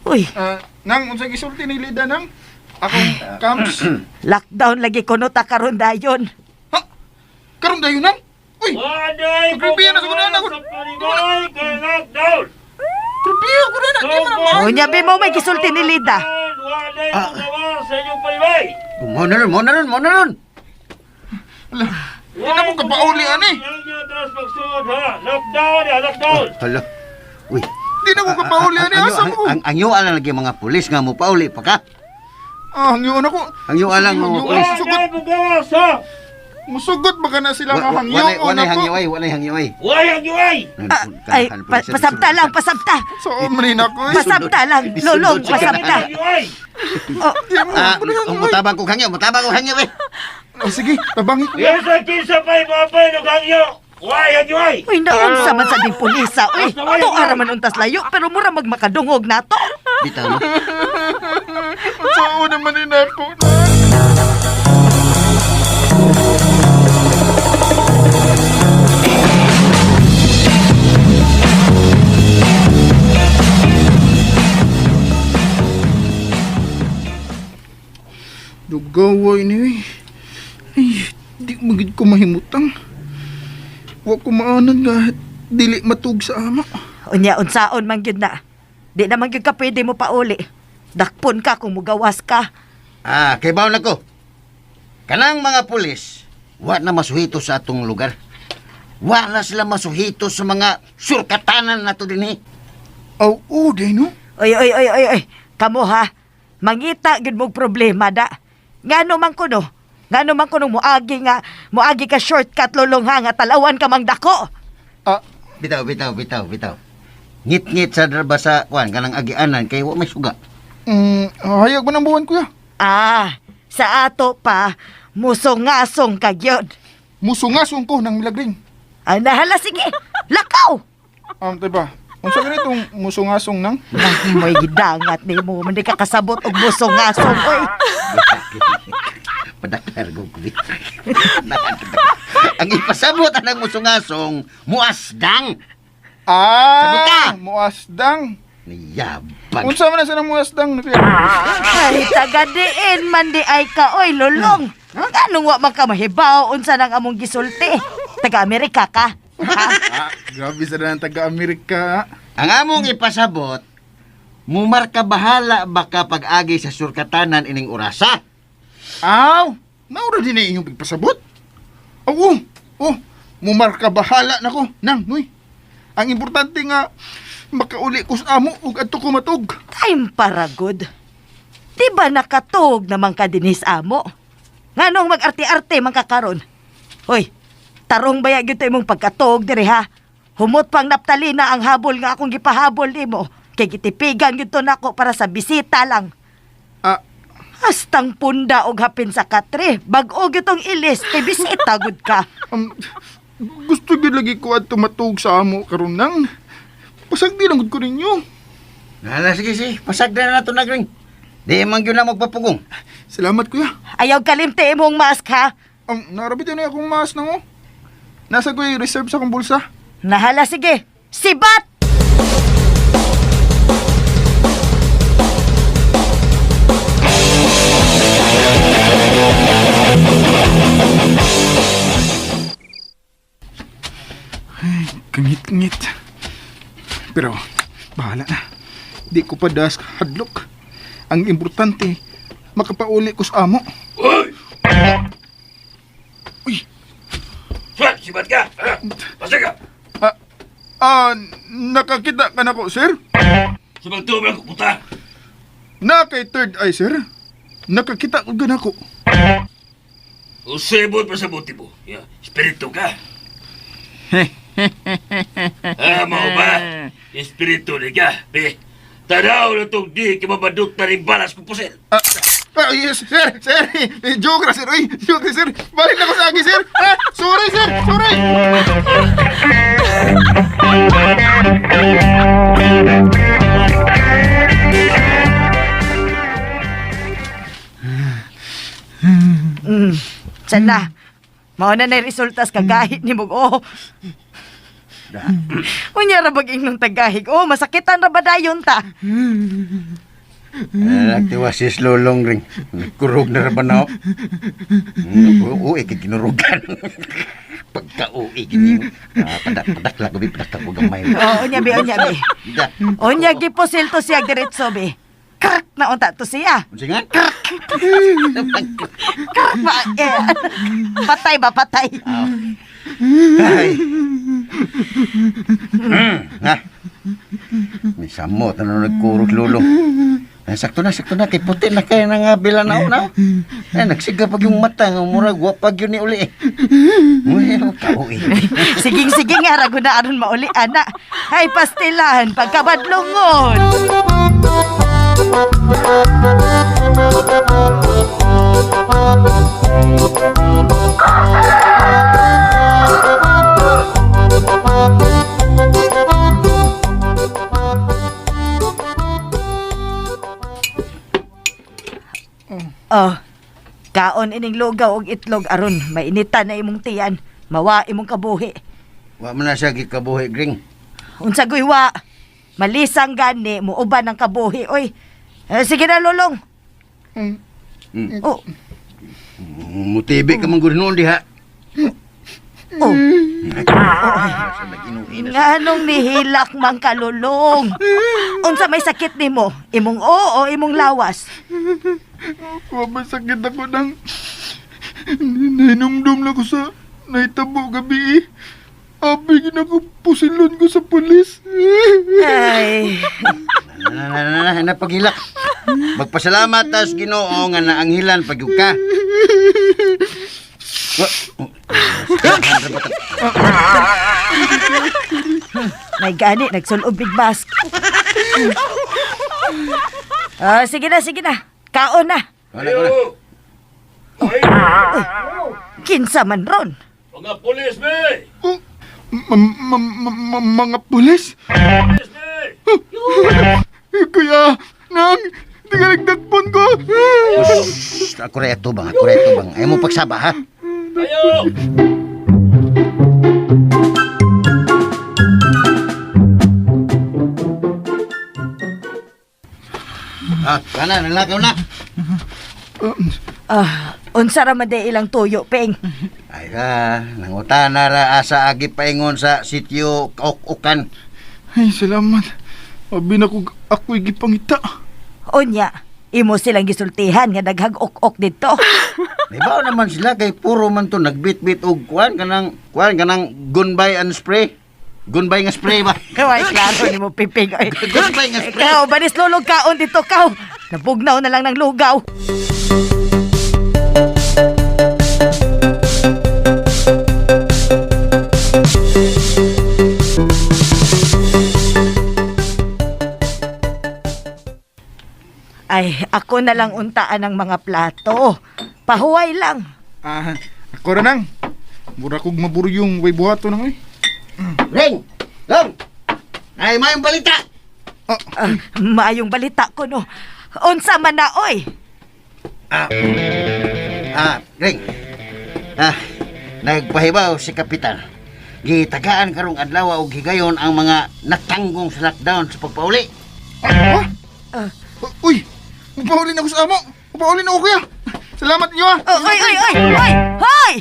D: Uy,
C: Ah, nang unsa gisulti ni Lida nang akong camps.
D: lockdown lagi kuno ta karon dayon.
C: Ha? Karon dayon nang? Uy, Grabe na sa kuno na. Grabe ako na, di man na.
D: Unya be mo may gisulti ni Lida.
E: Mo na ron, mo na ron, mo na ron.
C: Di na mo kapauli ani.
E: Hala. Uy.
C: Di na ko kapauli ani asa mo.
E: Ang yuan lang lagi mga pulis nga mo pauli pa ka.
C: Ah, hangyoon ako.
E: Ang yuan lang mga pulis.
C: Musugot. Musugot ba ka na sila nga hangyoon
E: Walay
C: ako?
E: hangyoay, walay hangyoay.
D: Ah, ay, pasabta lang, pasabta.
C: So, manin ako eh.
D: Pasabta lang, lulong, pasabta. Oh,
C: Di mo
E: Ah,
C: ako na hangyoon.
E: mutabang ko hangyo, mutabang ko hangyo eh.
C: Oh, sige, tabangi ko.
D: Uy, naunsa man sa ding pulisa. Uy, tuara man untas layo, pero mura magmakadungog na to.
E: Bitaw no.
C: Saan naman ni ako na. Dugaway ni eh. Ay, di magid ko mahimutang. Wa ko maanan nga dili matug sa ama.
D: Unya, unsaon man gyud na. Di naman gyud ka pwede mo pauli. Dakpon ka kung mugawas ka.
E: Ah, kay baw na ko. Kanang mga pulis, wa na masuhito sa atong lugar. Wa na sila masuhito sa mga surkatanan nato dinhi.
C: Aw, oh, day no.
D: Uy, uy, uy, uy, uy. Kamo ha, mangita gyud mong problema da. Ngano man kuno? Ngano man kuno muagi nga, muagi ka shortcut lulong ha nga talawan ka mang dako.
C: Ah,
E: Bitaw, bitaw, bitaw, bitaw. Ngit-ngit sa draba sa kuan kanang agianan kay wa may suga.
C: Hayag ba ng buwan kuya?
D: Ah, sa ato pa, musong-ngasong ka gyud.
C: Musungasong ko ng milagring.
D: Ay, nahala, sige. Lakaw!
C: Diba? Unsa ganitong musungasong nang?
D: May gidangat ni mo. Hindi ka kasabot og musong-ngasong. Oy.
E: Padaklar ko kubi. Ang ipasabot anang musungasong muasdang. Sabot ka!
C: Ah, muasdang.
E: Niyabag.
C: Unsa man na sa muasdang na kuya?
D: Ay, taga-diin man di ay ka. Oy, lulong. Anong wa man ka mahibaw unsa nang among gisulti? Taga-Amerika ka? Ha?
C: Ah, grabe sa ng taga-Amerika.
E: Ang among ipasabot, mumarka bahala baka pag-agi sa surkatanan ining orasa.
C: Aw, naura din na inyong pagpasabot. Oo, oh, mumarka bahala nako nang, nuy. Ang importante nga makauli ko sa amo ug adto ko matug.
D: Time para good. Di ba nakatug naman ka dinis amo? Nganong mag-arte-arte man ka karon? Hoy, tarong baya gyud to imong pagkatug diri ha. Humot pang naptalina ang habol nga akong gipahabol nimo. Kay gitipigan gyud to nako para sa bisita lang.
C: Ah,
D: Hastang punda og hapin sa katre. Bag-o gyud tong ilis kay bisita gud ka.
C: Gusto gyud lagi ko adto matug sa amo karon nang. Pasag di lang gud ko ninyo.
E: Nala, sige, sige. Pasagdan na nato na, Gring. Di man gyud na magpapugong.
C: Salamat, kuya.
D: Ayaw kalimti imong mask ha.
C: Narabit na akong mask nang oh. Nasa ko reserve sa akong bulsa.
D: Nahala sige. Sibat!
C: Kangit-ngit. Pero, bahala na. Di ko pa das hadlok. Ang importante, makapauli ko sa amo.
H: Uy!
C: Uy!
H: Sibat, sibat ka! Ha? Basta ka!
C: Ah, nakakita ka na ko, sir?
H: Subang tubo lang ko, puta!
C: Na kay third eye, sir. Nakakita ko gan ako.
H: Usibot pa sa buti mo. Ya, espiritu ka. Ah, mao ba? Espiritu ni ka. Be, tanaw na itong di kimabadot na rin balas ko pusil.
C: Yes, sir, sir. Eh, joke ra, sir. Uy, joke ra, sir. Balik na ko sa akin, sir. Ah, sorry, sir. Sorry.
D: Sana. Mao na na resultas kagahit ni mong oh. Unya ra bag ingnong tagahig. Oh, masakitan ra ba dayon ta?
E: Nagtiwasis lolong ring. Nagkurog na ra ba na? Oo, eh, kinurugan. Pagka-uwi, kini. Ah, padak, padak lang, gabi, padak ako gamay.
D: Oh, unya bi, unya bi.
E: Da.
D: Unya gipusil to siya diretso bi. Krak na unta to siya.
E: Unsa nga?
D: Krak ba? Eh, patay ba patay?
E: Ay. Ha? May samot na nagkurog lulong. Ay, sakto na, sakto na. Kay puti na kaya na nga bila na una. Ay, nagsiga pag yung mata. Nga murag, wapag yun ni uli eh. Uy, kauwi.
D: Siging sige nga ra gud na aron mauli ana. Hay pastilan pagkabadlongon. Oh, kaon ining lugaw og itlog aron mainitan na imong tiyan, mawa imong kabuhi.
E: Wa man na siya gikabuhi, Gring.
D: Unsa goy wa? Malisang gani mo uban ang kabuhi oy. Eh, sige na lolong. Oh,
E: Mutibi ka man gud noon diha.
D: oh.
E: Sa nag-inuhi na siya.
D: Nganong nihilak man kalulong? Unsa may sakit nimo? Imong o o imong lawas?
C: Wa masakit ako nang nahinumdum na ko sa nahitabo gabi eh. Abi gina ko pusilon ko sa pulis.
D: Ay,
E: Na, na, na, na, na, paghilak. Magpasalamat tas Ginoo nga naanghilan pag ka. Wa- oh.
D: may gani nagsulob big mask. Ah, sige na, sige na. Kaon na.
E: Wala, wala.
H: Ay,
D: Kinsa man ron.
H: mga pulis, be!
C: Oh, mga pulis?
H: Pulis, be!
C: Kuya, nang, di ka nagdakpon ko.
E: Shh, ako rin ito bang, ako rin ito bang. Ayaw mo pagsaba ha.
H: Ayo!
E: Ah, kana, nalakaw na.
D: Ah, unsa ra man day ilang tuyo, Peng.
E: Ay ka, nangutan na ra asa agi paingon sa sitio Kaok-okan.
C: Ay, salamat. Abi na ko ako'y gipangita.
D: Unya, imo silang gisultihan nga naghag-ok-ok didto.
E: May bao naman sila kay puro man to nagbitbit og kuan kanang gunbay and spray. Gunbay nga spray ba?
D: Kaway klaro nimo Piping. Oy.
E: Gunbay nga spray.
D: Ikaw, banis lulog kaon dito kaw. Nabugnaw na lang ng lugaw. Ay, ako na lang untaan ang mga plato. Pahuway lang.
C: Ah, ako ra nang. Mura kog maburyong way buhato nang oy.
E: Ring! Long! Ay, mayong balita!
D: Ah, maayong balita ko no. Unsa man na oy?
E: Ah, ah, Ring. Ah, nagpahibaw si Kapitan. Gitagaan karong adlaw og higayon ang mga natanggong sa lockdown sa pagpauli.
C: Ah, ha? Uy, mapauli na ako sa amo. Mapauli na ako kuya. Salamat niyo ah.
D: Oh, oy, oy, oy, oy, hoy!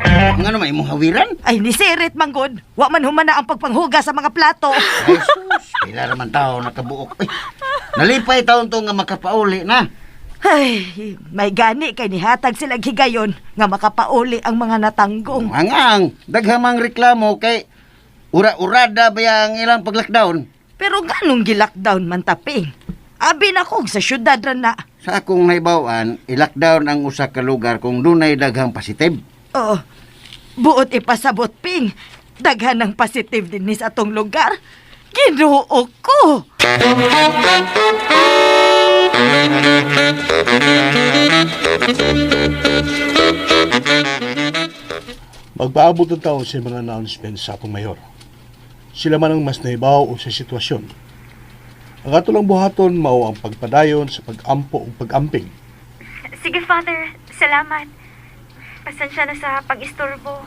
E: Ang ano may imong hawiran?
D: Ay, nisirit manggod. Wa man humana ang pagpanghugas sa mga plato.
E: Ay, sus, pila raman tao nakabuok. Ay, nalipay taon to nga makapauli na.
D: Ay, may gani kay nihatag sila higayon nga makapauli ang mga natanggong.
E: Ang ang daghamang reklamo kay ura-urada ba ang ilang pag-lockdown?
D: Pero ganong gilockdown man taping. Abi na kog sa syudad ra na.
E: Sa akong naibawan, i-lockdown ang usa ka lugar kung dunay daghang positive.
D: Oo. Buot ipasabot ping. Daghan ng positive din ni sa atong lugar. Ginoo ko.
G: Magpaabot ng taon sa mga announcement sa atong mayor. Sila man ang mas nahibaw o sa sitwasyon. Ang ato lang buhaton mao ang pagpadayon sa pag-ampo o pag-amping.
B: Sige, Father. Salamat. Pasensya na sa pag-istorbo.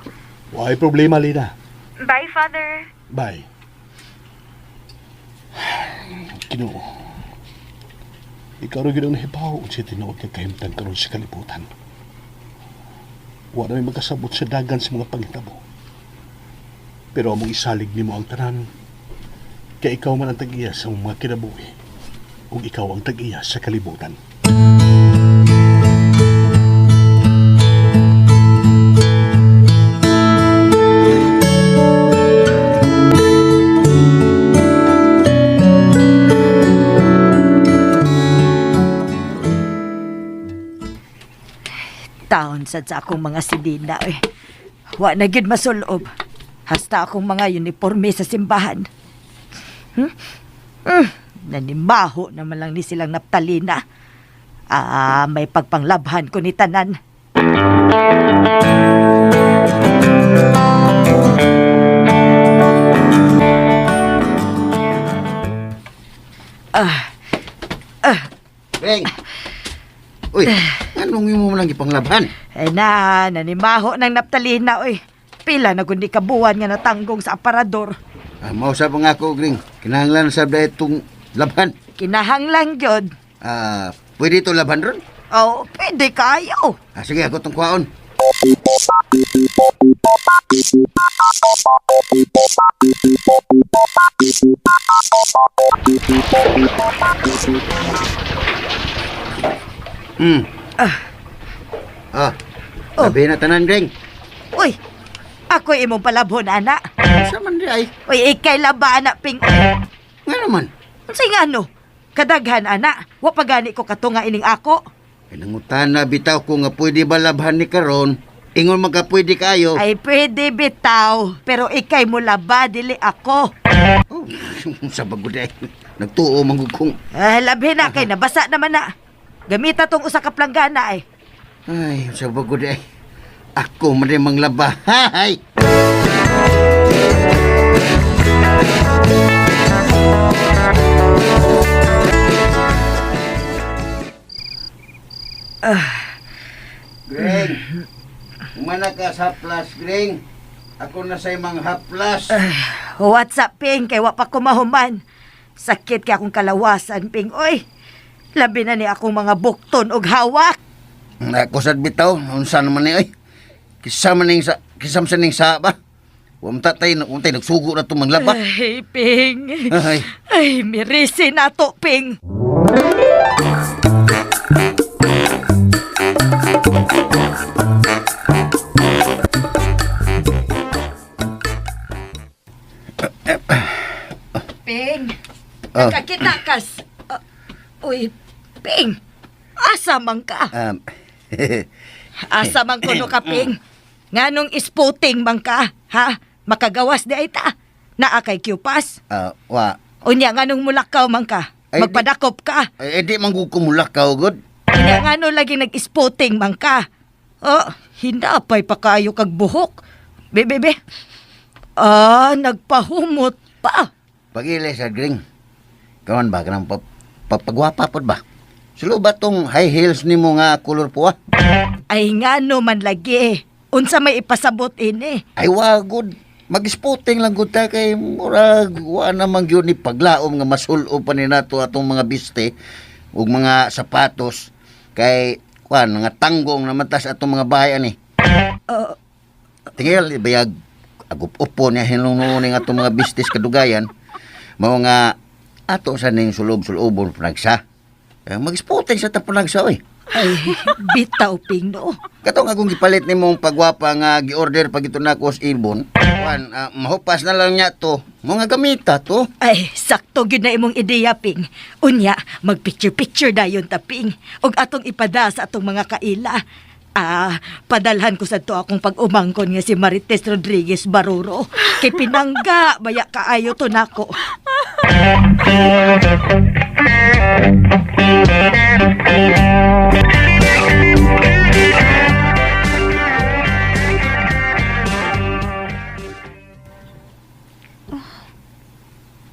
G: Waay problema, Lina.
B: Bye, Father.
G: Bye. Ginoo. Ikaw ra gyud ang nahibaw unsa tinuod nga kahimtang karon sa kalibutan. Wa na may magkasabot sa dagan sa mga panghitabo. Pero among isalig nimo ang tanan kay ikaw man ang tag-iya sa mga kinabuhi ug ikaw ang tag-iya sa kalibutan.
D: Taon sad sa akong mga sidina eh. Wa na gyud masulob. Hasta akong mga uniforme sa simbahan. Hmm? Hmm. Nanimaho naman lang ni silang naptalina. Ah, may pagpanglabhan ko ni tanan.
E: Ring! Uy, anong imo mo lang ipanglabhan?
D: Eh na, nanimaho ng naptalina oy. Pila na kundi kabuan nga natanggong sa aparador.
E: Ah, mausap nga ako, Ring. Kinahanglan sa dahil itong labhan.
D: Kinahanglan gyud.
E: Ah, pwede ito labhan ron?
D: Oh, pwede kayo.
E: Ah, sige, ako itong kuhaon. Hmm. Ah. Ah.
D: Oh.
E: Labi na tanan, Greng.
D: Uy, ako imong palabhon, ana.
E: Sa man di ay.
D: Uy, ikay laba, ana, ping. Uy,
E: Nga naman.
D: unsay nga ano? Kadaghan, ana. Wa pa gani ko katunga ining ako.
E: Ay, nangutan na bitaw ko nga pwede ba labhan ni karon. Ingon magka pwede kayo.
D: Ay, pwede bitaw. Pero ikay mo laba, dili ako.
E: Oh, sa bagod ay. Nagtuo manggugkong.
D: Ay, labhi na kay nabasa naman na. Gamita tong usa ka planggana ay.
E: Ay, sa bagod ay. Ako man rin manglaba. Hay! Greng, umana ka sa haplas, Greng. Ako na sa imang haplas.
D: What's up, Ping? Kay wa pa ko mahuman. Sakit kay akong kalawasan, Ping. Oy, labi na ni akong mga bukton og hawak.
E: Ako sad bitaw, unsa naman ni oy. Kisa man ning sa kisam sa ning sa ba. Wa man tatay, untay nagsugo na to manglaba.
D: Ay, Ping.
E: Ay.
D: Ay, mirisi na to, Ping. Ping,
E: Oh.
D: nakakita kas. Ah, uy, Ping, asa man ka? Asa man kuno ka, Ping? Nganong isputing man ka, ha? Makagawas di ay ta. Naa kay Qpas.
E: Wa
D: Unya nganong mulakaw man ka.
E: Ay,
D: Magpadakop ka.
E: Ay, di man gud kumulakaw gud.
D: Kaya nga no lagi nag-spotting man ka. Oh, hinapay pa kayo kag buhok. Be, be, be. Ah, nagpahumot pa.
E: Pagili sa gring. Kawan ba kanang pagwapa pod ba? Sulo ba tong high heels nimo nga kolor puwa?
D: Ay nga no man lagi. Unsa may ipasabot ini.
E: Ay wa gud. Mag-spotting lang gud ta kay murag wa naman gyud ni paglaom nga masulo pa ni nato atong mga biste ug mga sapatos kay kuan nga tanggong naman tas atong mga bahay ani. Tingil bayag agup-upo niya hinungnuning atong mga bistis kadugayan mao nga ato sa ning sulob-sulobon panagsa. Eh, mag-spotting sa ta panagsa oy.
D: Ay, bitaw ping no.
E: Katong akong gipalit nimong pagwapa nga gi-order pag ito nako sa ibon. Kuan, mahupas na lang niya to. Mga gamita to.
D: Ay, sakto gyud na imong ideya, Ping. Unya, magpicture-picture dayon ta, Ping. Og atong ipada sa atong mga kaila. Ah, padalhan ko sa to akong pag-umangkon nga si Marites Rodriguez Baruro. Kay pinangga, baya kaayo to nako.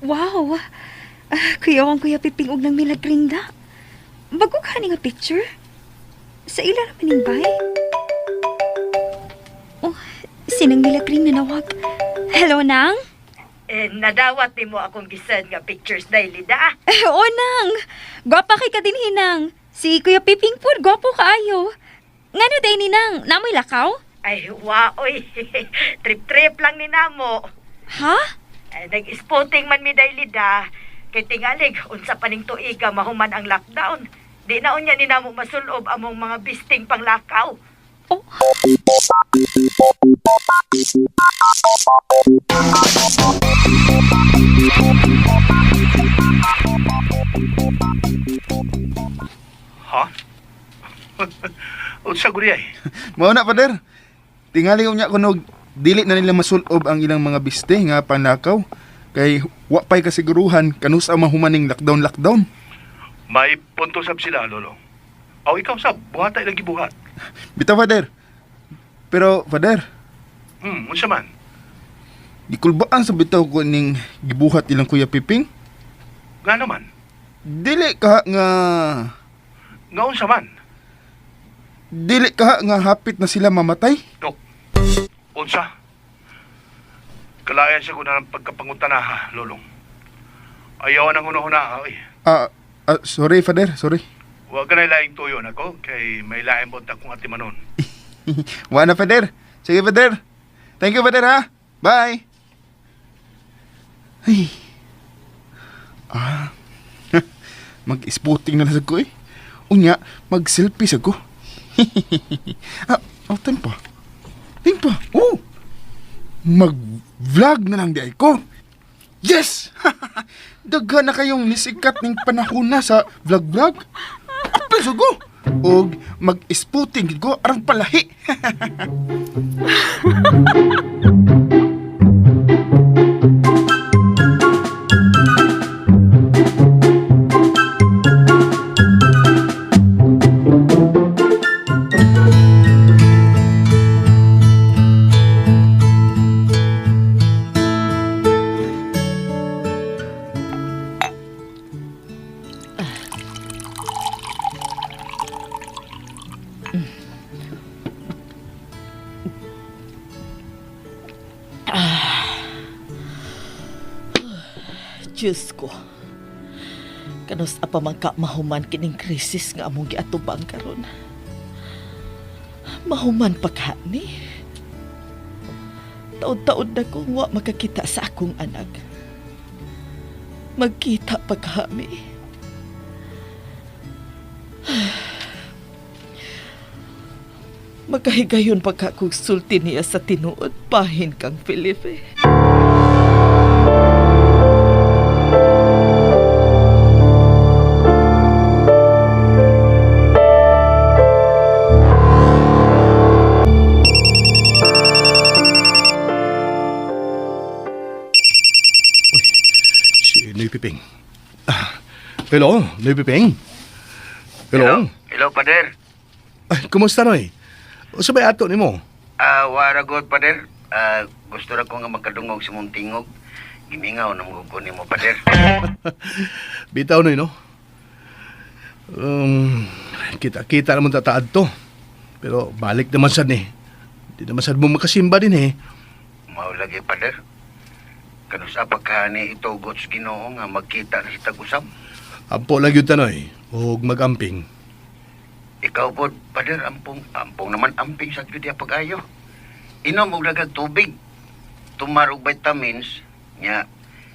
B: Wow! Ah, kuya ang Kuya Piping og nang milagrinda. Bago ka ni nga picture? Sa ila naman ning bay? Oh, sinang milagring na nawag. Hello, Nang?
D: Eh, nadawat nimo akong gisend nga pictures dahil da.
B: Eh, oh, Nang! Gwapa kay ka din hinang. Si Kuya Piping po, gwapo kaayo. Ngano day ni Nang? Namoy lakaw?
D: Ay, waoy. Trip-trip lang ni namo.
B: Ha?
D: Ay, nag-spotting man mi dahil da. Kay tingalig, unsa pa ning tuiga mahuman ang lockdown. Di na unya ni namo masulob among mga bisting panglakaw.
B: Oh.
G: Ha? Unsa guri ay?
C: Mao na, Father. Tingali unya kunog dili na nila masulob ang ilang mga biste nga panlakaw. Kay wa pay kasiguruhan kanusa mahumaning lockdown lockdown.
G: May punto sab sila, lolo. Aw ikaw sab, buhat ay lagi buhat.
C: Bitaw, Father. Pero, Father,
G: Unsa man?
C: gikulbaan sa bitaw ko ning gibuhat ilang Kuya Piping.
G: Nga naman.
C: Dili ka nga
G: Nga unsa man?
C: dili ka nga hapit na sila mamatay.
G: No. Unsa? Kalayan sa kuna ng pagkapangutana ha, lolong. Ayaw nang hunahuna, oy.
C: Ah, sorry, Father, sorry.
G: Huwag ka na ilaing tuyo nako kay may laing bonta kong atimanon.
C: Wa na, Father. Sige, Father. Thank you, Father, ha. Bye. Ay. Ah. Mag-spotting na lang sa ko, eh. Unya, mag-selfie sa ko. Oh, time pa. Time pa. Oh. Mag-vlog na lang di ay ko. Yes! Daghan na kayong nisikat ning panahon na sa vlog-vlog. Apil sa ko. Og mag-spotting gid ko arang palahi.
F: Diyos ko. Kanus apa man ka mahuman kining krisis nga among giatubang karon. Mahuman pa ka ni. Taod-taod na kong wa makakita sa akong anak. Magkita pa kami. Magkahigayon pa ka kong sulti niya sa tinuod pahin kang Felipe.
G: Si Noy Piping. Hello, Noy Piping. Hello.
E: Hello, Pader.
G: Ay, kumusta, Noy? Usa ba ato nimo?
E: Ah, wara god, Pader. Ah, gusto ra ko nga magkadungog sa mong tingog. Gimingaw na mo ko nimo, Pader.
G: Bitaw, Noy, no? Kita-kita naman tataad to. Pero balik naman sad ni. Di naman sad mo makasimba din eh.
E: Mao lagi, Pader. Kanusa pagkani itugot sa Ginoo nga magkita na sa tag-usab.
G: Ampo lang yun, Tanoy. Huwag magamping.
E: Ikaw po, Pader, ampong, ampong naman amping sa gyud pag-ayo. Inom og dagag tubig. Tumar og vitamins nya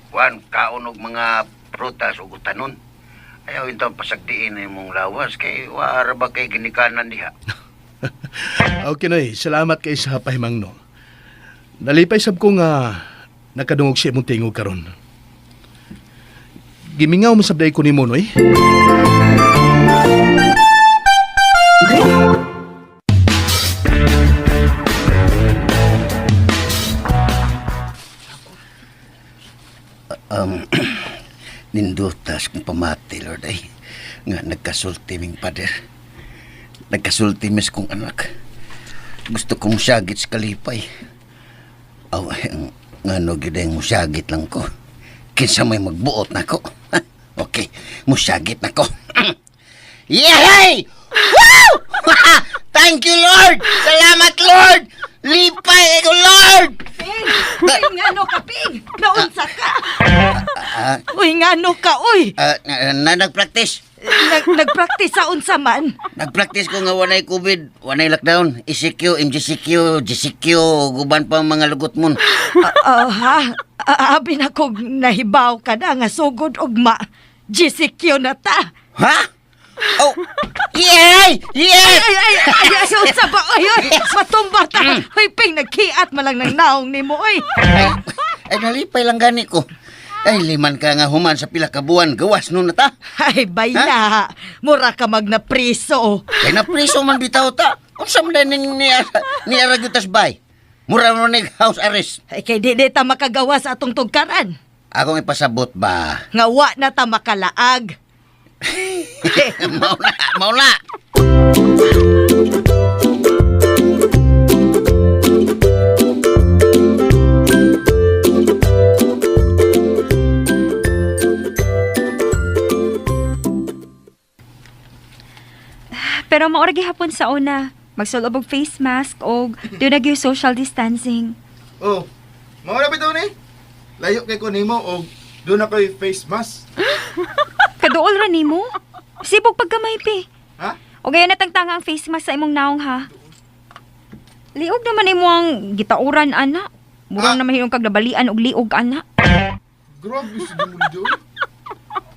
E: kuan kaon og mga prutas ug utanon. Ayaw intang pasagdiin na imong lawas kay wa ra ba kay ginikanan diha.
G: Okay, Noy. Salamat kay sa pahimangno. Nalipay sab ko nga nakadungog siya imong tingog karon. Gimingaw mo sabday ko nimo, Noy.
E: Um, nindutas kong pamati, Lord, ay nga nagkasulti ming pader. Nagkasulti mis kong anak. Gusto kong syagit sa kalipay. Aw, ay, ang ngano gyud ay musyagit lang ko. Kinsa may magbuot na ko. Okay, musyagit na ko. Yay! Woo! Thank you, Lord! Salamat, Lord! Lipay ko, Lord!
D: Ping! Ping, ngano ka, Ping? Naunsa ka? Uy, ngano ka, uy!
E: Ah, na, na, nag-practice.
D: Nag-practice sa unsa man.
E: Nag-practice ko nga wanay COVID, wanay lockdown, ECQ, MGCQ, GCQ, guban pa ang mga lugot mon.
D: Ah, ah, ha? Ah, abi na kog nahibaw ka na nga sugod ugma. GCQ na ta.
E: Ha? Oh! Yay! Yes!
D: Ay, ay, ay, ay, unsa ba? Ay, ay, matumba ta. Uy, Ping, nagkiat malang ng naong nimo, uy.
E: Ay, ay nalipay lang gani ko. Ay, liman ka nga human sa pila ka buwan, gawas nun na ta.
D: Ay, bay na. Mura ka magnapriso.
E: Kay napriso man bitaw ta. Unsa man ning ni ni Aragutas bay? Mura mo nig house arrest.
D: Ay, kay di di ta makagawa sa atong tugkaran.
E: Akong ipasabot ba?
D: Nga wa na ta makalaag.
E: Mao na, mao na.
B: Pero maura gihapon sa una, magsulob og face mask og doon na gyud social distancing.
C: Oh, mao na bitaw ni. Layo kay ko nimo og doon na ko'y face mask.
B: Kaduol ra nimo. Sibog pagkamay pi.
C: Ha?
B: O gaya natangtanga ang face mask sa imong naong ha. Liog naman imo ang gitauran ana. Murang
C: Ah.
B: naman hinong kag nabalian og liog ana.
C: Grabe si Dimuldo.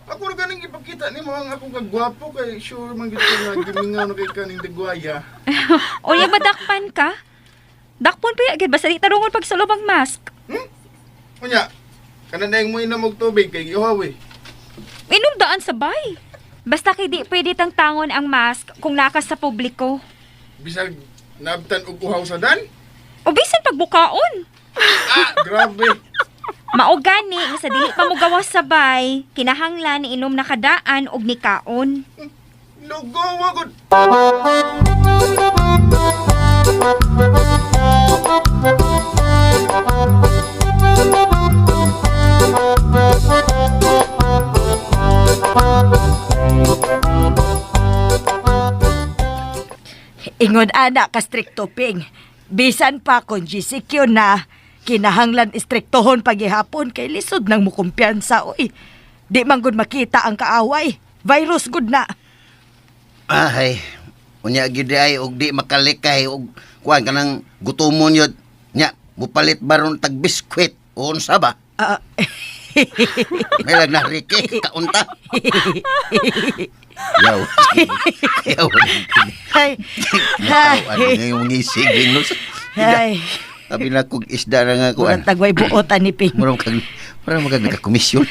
C: Ako ra ganing ipakita nimo ang akong kagwapo kay sure man gid ko nga gimingaw na kay kaning dagwaya.
B: O ya madakpan ka. Dakpon pa gid basta di tarungon pag sulob ang mask.
C: Unya, kanang mo inom og tubig kay giuhaw eh.
B: Inom daan sa bay. Basta kay di pwede tangtangon ang mask kung nakas sa publiko.
C: Bisag nabtan og uhaw sa dan.
B: O bisan pagbukaon.
C: Ah, grabe.
B: Mao gani nga sa dili pa mo gawas sa bay, kinahanglan ni inom na kadaan og nikaon.
C: Lugo wa gud.
D: Ingon ana ka strikto, Ping. Bisan pa kung GCQ na, kinahanglan istriktohon pagihapon kay lisod nang mukumpiyansa, uy. Di man gud makita ang kaaway. Virus gud na.
E: Ay, unya gyud ay og di makalikay og kuan kanang gutomon yun. Nya, mupalit baron tag biskwit o unsa ba?
D: Ah,
E: May lag na Ricky, kaunta. Yaw. Yaw.
D: ay,
E: Ano nga yung ngisig no?
D: ay.
E: Sabi na kog isda na nga kuan.
D: Murang tagway buotan ni Ping.
E: Murang kag murang magag nakakomisyon.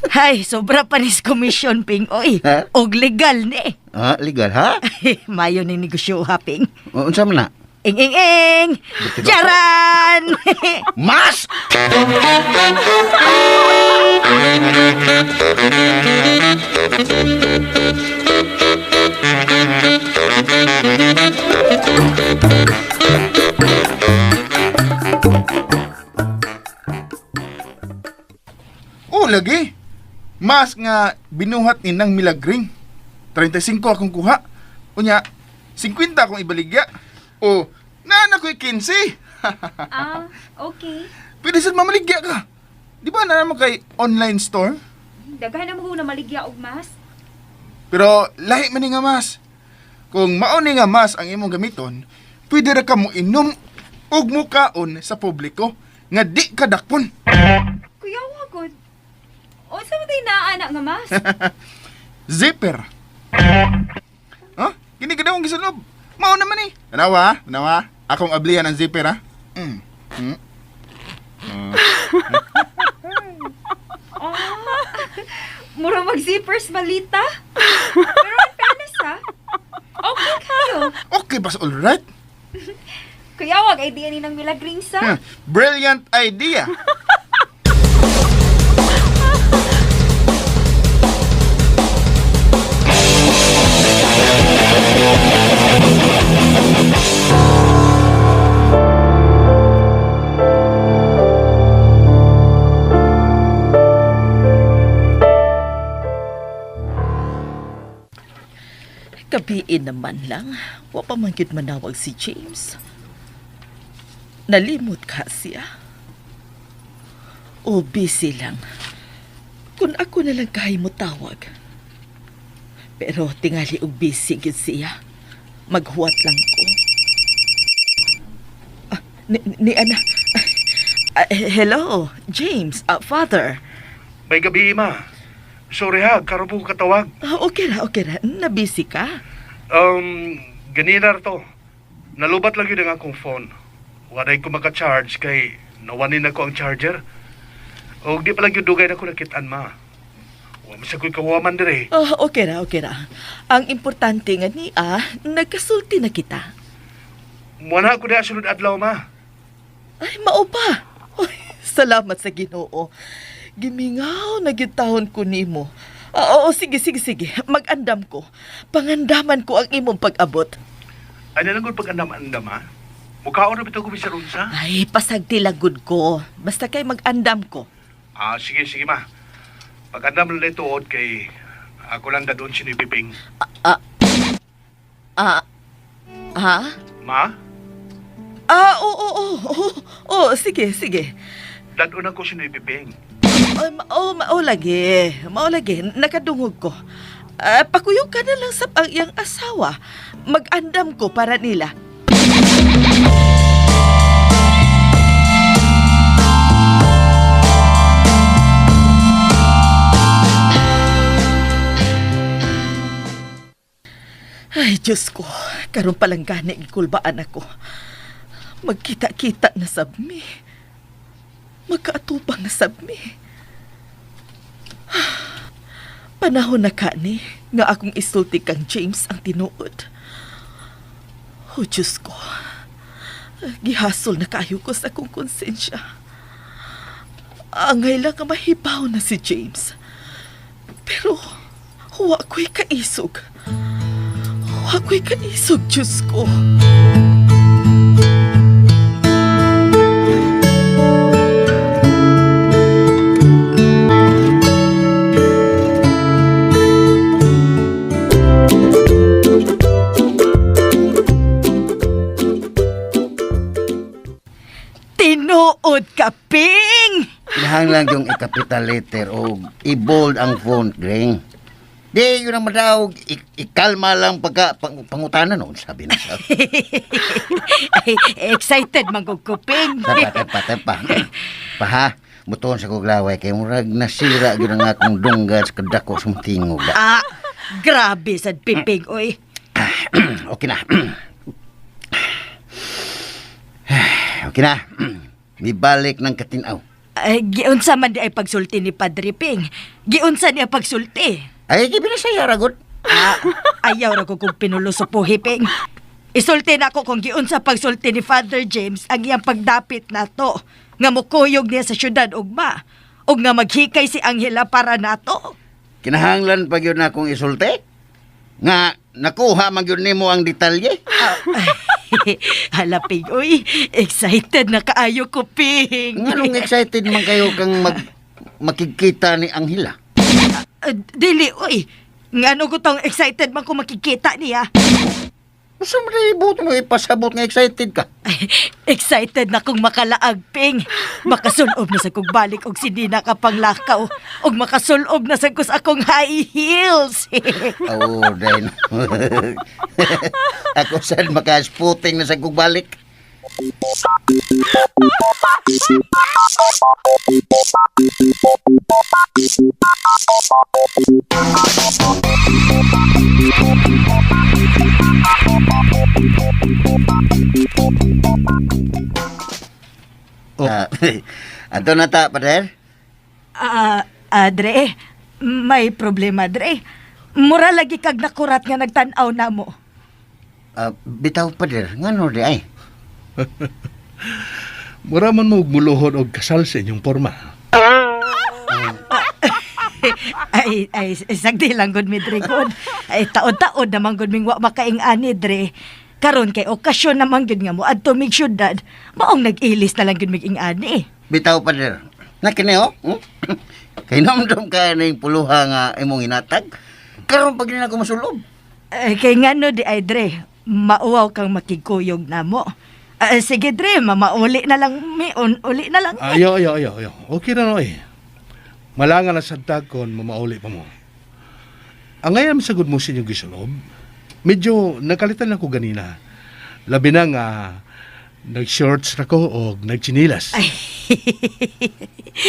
D: Ay, sobra pa ni commission, Ping. Oy,
E: Ha?
D: og legal ni.
E: Ha, legal ha?
D: Mayo ni negosyo, ha, Ping.
E: O, Unsa man na?
D: Ing, ing, ing! Jaran!
E: Mas!
C: Oh, lagi. Mas nga binuhat ni nang milagring. 35 akong kuha. Unya, 50 akong ibaligya. O, naana ko'y 15.
B: Ah, okay.
C: Pwede sad mamaligya ka. Di ba na naman kay online store?
B: Daghan na mo na maligya og mas.
C: Pero lahi man ni nga mas. Kung mao ni nga mas ang imong gamiton, pwede ra ka mo inom og mukaon sa publiko nga di ka dakpon.
B: Kuya wagod. Unsa man tay naa na nga mas?
C: Zipper. Ha? Kini ka daw ang gisulob. Mao naman eh. Tanawa, tanawa. Akong ablihan ang zipper ha. Mm. Mm.
B: Mura mag zippers malita. Pero in fairness ha. Okay kayo.
C: Okay, bas all right.
B: Kuya wag idea ni nang milagring sa.
C: Huh. Brilliant idea.
F: Kabiin naman lang, wa pa man gyud manawag si James. Nalimot ka siya. O busy lang. Kung ako na lang kahay mo tawag. Pero tingali og busy gyud siya. Maghuwat lang ko. Ah, ni ana. Ah, hello, James, father.
G: May gabi, ma. Sorry ha, karon po ko katawag.
F: Ah, okay ra, okay ra. Nabisi ka?
G: Ganina ra to. Nalubat lang yun ang akong phone. Waray ko maka-charge kay nawanin ako ang charger. O di pa lang yun dugay na ko nakitaan, ma. Wa man sa ko'y kahuwaman dire.
F: Oh, okay ra, okay ra. Ang importante nga niya, nagkasulti na kita.
G: Muna ako diha sunod adlaw, ma.
F: Ay, mao pa. Uy, salamat sa Ginoo. Gimingaw na gyud taon ko nimo. Ah, oo, sige, sige, sige. Mag-andam ko. Pangandaman ko ang imong pag-abot.
G: Ay na lang gud pag-andam-andam, ha? Mukhaon na bitaw ko bisan unsa.
F: Ay, pasagdi lang gud ko. Basta kay mag-andam ko.
G: Ah, sige, sige, ma. Pag-andam lang tuod kay ako lang dadon si ni Piping.
F: Ah, ah, ha?
G: Ma,
F: Ah, oo, oo, oo, oo, sige, sige.
G: dadon ako si ni Piping.
F: Ay, mao, mao lagi. Mao lagi. Nakadungog ko. Ah, pakuyog ka na lang sa ang iyang asawa. Mag-andam ko para nila. Ay, Diyos ko. Karon palang gani gikulbaan ako. Magkita-kita na sabmi. Magkaatubang na sabmi. Panahon na kani nga akong isulti kang James ang tinuod. Oh, Diyos ko. Gihasol na kayo ko sa akong konsensya. Angay lang nga mahibaw na si James. Pero, huwa ko'y kaisog. Huwa ko'y kaisog, Diyos ko.
D: Tinuod ka, Ping!
E: Kinahanglan yung i-capital letter o i-bold ang font, Greng. Di, yun ang madaog. Ikalma lang pagka pangutana noon, sabi na sa.
D: Ay, excited man ko ko, Ping.
E: Tepa, tepa, tepa. Paha, buton sa kuglaway kay murag nasira gyud ang akong dunggan sa kadako sa tingog.
D: Ah, grabe sad Piping, oy.
E: Okay na. Okay na. Mibalik ng katinaw.
D: Ay, giunsa man di ay pagsulti ni Padre Ping. Giunsa niya pagsulti.
E: Ay, gibinasaya ragot.
D: Ah, ayaw ra ko kung pinulusupuhi, Ping. Isulti na ako kung giunsa pagsulti ni Father James ang iyang pagdapit nato nga mukuyog niya sa syudad ugma ug nga maghikay si Angela para nato.
E: Kinahanglan pa gyud na akong isulti. Nga nakuha man gyud nimo ang detalye.
D: Hala, Ping, uy. Excited na kaayo ko, Ping.
E: Nganong excited man kayo kang mag makikita ni Angela?
D: Dili, uy. Ngano ko tong excited man ko makikita niya.
E: Usa man rin ibot mo ipasabot nga excited ka.
D: Ay, excited na kong makalaag, Ping. Makasulob na sa kong balik og sinina ka panglakaw. Og makasulob na sa ko sa akong high heels.
E: Oo, dahil. Ako saan makasputing na sa kong balik.
G: Oh.
E: Ah, ato na ta, pader.
D: Ah, Dre, may problema, Dre. Mura lagi kag nakurat nga nagtan-aw na mo.
E: Ah, bitaw, pader. Ngano di ay?
G: Mura man mo og muluhod og kasal sa inyong porma.
D: Ay, ay, sagdi lang gud mi dre gud. Ay, taod-taod naman gud ming wa makaing-ani dre. Karon kay okasyon naman gud nga mo adto mig syudad. Maong nag-ilis na lang gud mig ing-ani.
E: Bitaw, pader. Na kini oh. Kay namdam ka ning puluha nga imong hinatag. Karon pag na ako masulob.
D: Ay, kay ngano di ay dre, mauwaw kang makigkuyog namo. Ah, sige dre, mamauli na lang mi, uli na lang.
G: Ayo, ayo, ayo, ayo. Okay na no eh. Malanga na sa kon mamauli pa mo. Ang ngayon sagod mo sa inyong gisulob, medyo nakalitan lang ko ganina. Labi na nga, nag-shorts na ko o nagchinilas.
D: Ay,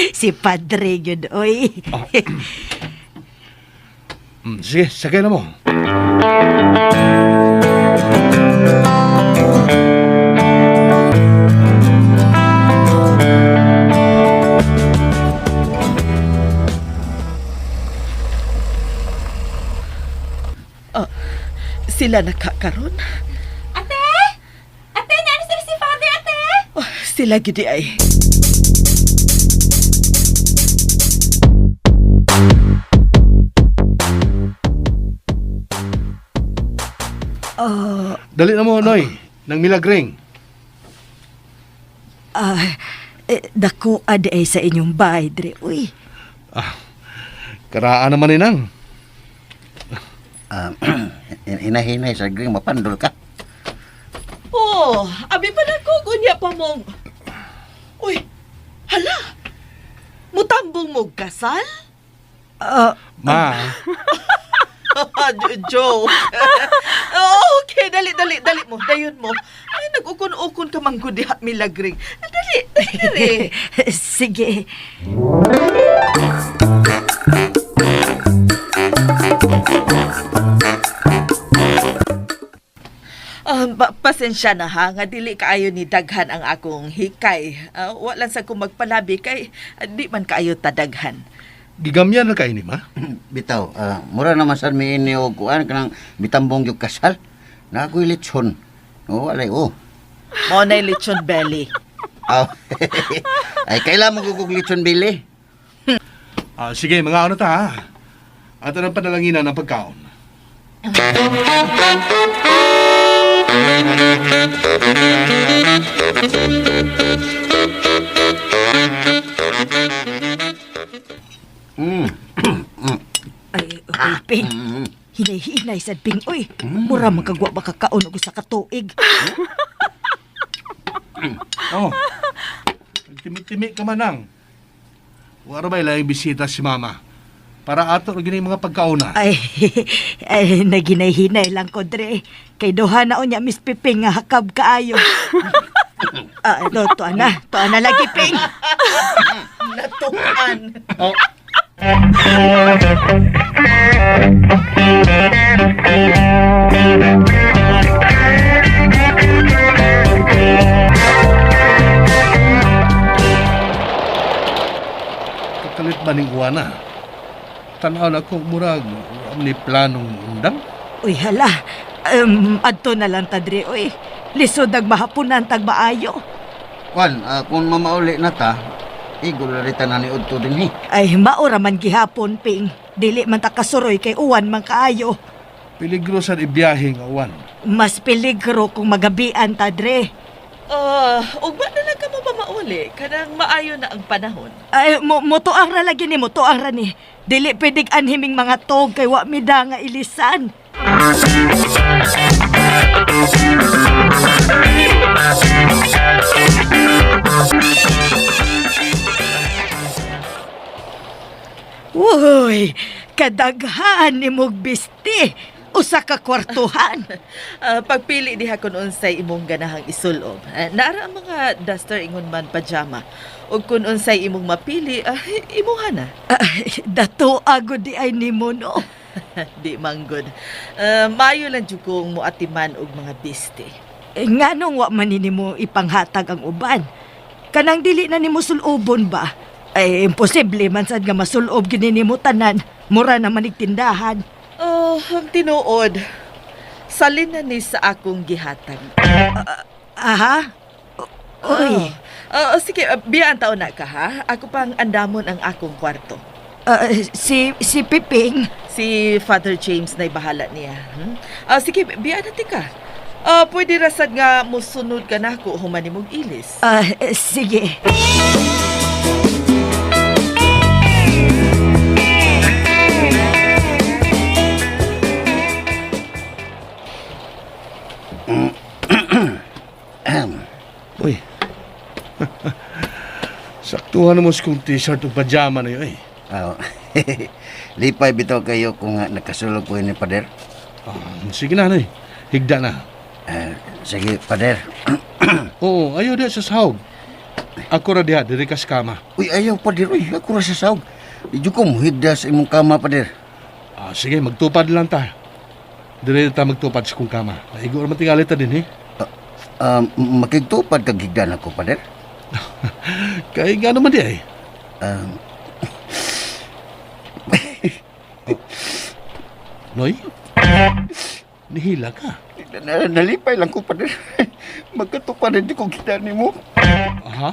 D: si Padre gyud oy.
G: Sige, sakay na mo.
F: Sila nakakaron?
B: Ate! Ate, nani sila si Father, ate?
F: Oh, sila gidi ay.
G: Dali na mo, Noy. Nang milagring.
D: Ah, dako ade ay sa inyong bahay dre. Uy.
G: Karaan naman inang.
E: Ah, hinahinay sa green, mapandol ka.
F: Oh, abi pa na ko gunya pa mong. Uy, hala. Mutambong mo kasal?
D: Ah,
G: Ma,
F: Joke. Okay, dali, dali, dali mo. Dayon mo. Ay, nag-ukon-ukon ka mang diha milagring. Dali, dali, dali.
D: sige.
F: Pasensya na ha, nga dili kaayo ni daghan ang akong hikay. Wa lang sa ko magpalabi kay di man kaayo tadaghan.
G: Gigamyan na kayo ni ma.
E: Bitaw, mura naman sad mi ini og kuan kanang bitambong yung kasal. Na ako'y lechon. Oh, alay oh.
F: Mo na lechon belly.
E: Aw. Ay kailan mo gugug lechon bili?
G: Sige, mga ano ta ha. Ato ng panalanginan ang pagkaon.
D: Ay, okay, Ping. Hinay-hinay sad, Ping. Uy, mura magkagwa makakaon og usa ka tuig.
G: Oh. Timi-timi ka manang. Wala ba ilang bisita si mama? Para ato rin yung mga pagkauna.
D: Ay, ay naginay-hinay lang ko, Dre. Kay duha na unya, Miss Piping, nga hakab kaayo. Ah, no, tuwa na. Tuwa na lagi, Ping.
F: Natukan.
G: Oh. Kakalit ba ning Juana? Tanaw na ko murag ni planong undang.
D: Uy, hala. Adto na lang ta, Dre. Uy, lisod nagmahapunan tag maayo.
E: Kuan, kung mamauli na ta, Igo na rin tanan ni Udto din eh.
D: Ay, maura man gihapon, Ping. Dili man ta kasuroy kay uwan man kaayo.
G: Peligro sa ibiyahe nga uwan.
D: Mas peligro kung magabian ta, dre.
F: Oh, ugma na lang ka mo pa mauli. Kanang maayo na ang panahon.
D: Ay, motoang ra lagi ni, motoang ra ni. Dili pwedeng anhiming mga tog kay wa mida nga ilisan. Uy, kadaghan ni mog bisti. Usa ka kwartuhan.
F: Ah, pagpili diha kun unsay imong ganahang isulob. Ah, naara ang mga duster ingon man pajama. Ug kun unsay imong mapili, imuha na.
D: Ay, dato agod di ay nimo no.
F: Di manggod. Ah, maayo lang jud kong moatiman og mga biste.
D: Eh, nganong wa man ni nimo ipanghatag ang uban? Kanang dili na nimo sulobon ba? Ay, imposible man sad nga masulob gini nimo tanan. Mura na manig tindahan.
F: Oh, ang tinuod. Salin na ni sa akong gihatag.
D: Aha? Uy,
F: Oh, sige, biyaan taon na ka ha. Ako pang andamon ang akong kwarto.
D: Si Piping.
F: Si Father James na'y bahala niya. Hmm? Ah, sige, biyaan natin ka. Ah, pwede rasad nga musunod ka na ako human nimog ilis.
D: Ah, sige.
G: Uy. Saktuhan mo sa kong t-shirt ug pajama na yun eh.
E: Oh. Lipay bitaw kayo kung nakasulog ko ni Pader.
G: Ah, sige na, Noy. Higda na.
E: Ah, sige, Pader.
G: Oo, ayaw diha sa sahog. Ako ra diha, diri ka sa kama.
E: Uy, ayaw, Pader. Uy, ako ra sa sahog. Di jud ko muhigda sa imong kama, Pader.
G: Ah, sige, magtupad lang ta. Diri ta magtupad sa kong kama. Naigo ra man tingali ta din eh.
E: Makigtupad kag higda nako, Pader.
G: Kay nga naman di ay. Noy? Nihila ka.
E: Nalipay lang ko, Pader. Magkatupad na di ko higda nimo.
G: Aha?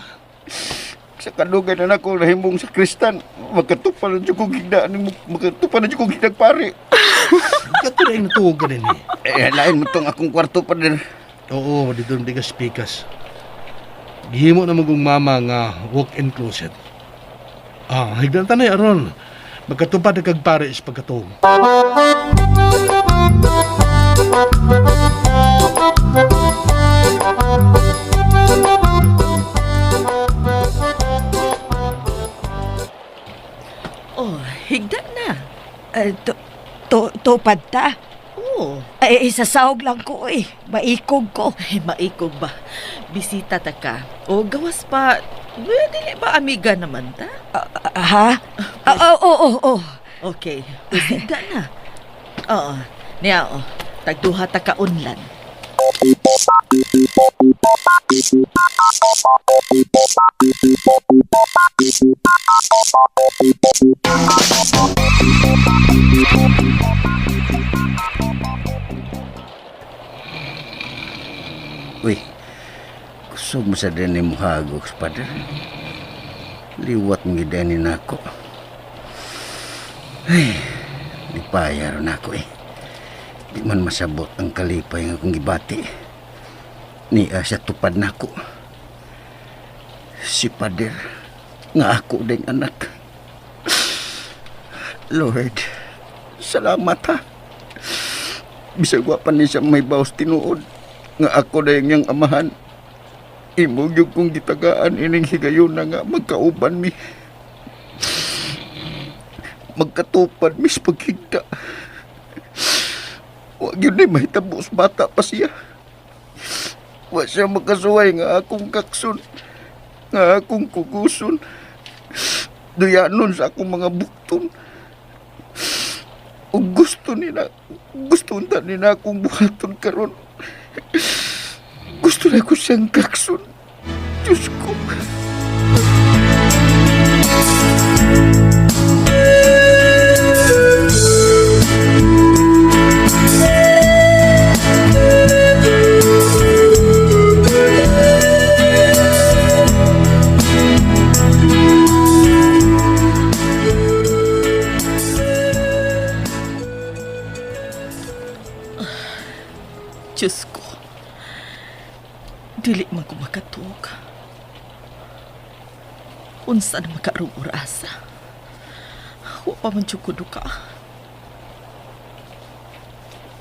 E: Sa kadugay na nako nahimong sa kristan. Magkatupad na di ko higda nimo. Magkatupad na di ko higda pare.
G: Kato na yung natuwag ka din eh.
E: Eh, lain mo tong akong kwarto, Pader.
G: Oo, dito hindi ka spikas. Gihimo na magong mama nga walk-in closet. Ah, higdan tanay aron. Magkatupad na kag pare is pagkatuog.
F: Oh, higda na.
D: Eh, tupad ta.
F: Oh,
D: Ay, sasahog lang ko eh. Maikog ko.
F: ay maikog ba? Bisita ta ka. O gawas pa, well, dili ba amiga naman ta?
D: Ha? Ah, oo, oo, oo.
F: Okay, pues higda na. Oo, niya oh, tagduha ta ka unlan.
E: Uy, kusog mo sa din ni Muhagok, Pader. Liwat mong gidanin ako. Ay, lipaya ron ako eh. Di man masabot ang kalipay nga akong gibati. Niya siya tupad na ako. Si Pader, nga ako ding anak. Lord, salamat ha. Bisag wa pa ni siya may bawas tinuod nga ako na niyang amahan. Imo gyud kong gitagaan ining higayon na nga magkauban mi. Magkatupad mi sa paghigda. Wa gyud ni mahitabo sa bata pa siya. Wa siya makasuway nga akong kaksun, nga akong kukuson. Duyanon sa akong mga bukton. Ug gusto nila, gusto unta nila akong buhaton karon. Gusto na ko siyang kaksun. Diyos ko.
F: Diyos ko. Dili man ko makatug. Unsa na makarong orasa. Wa pa man jud ko duka.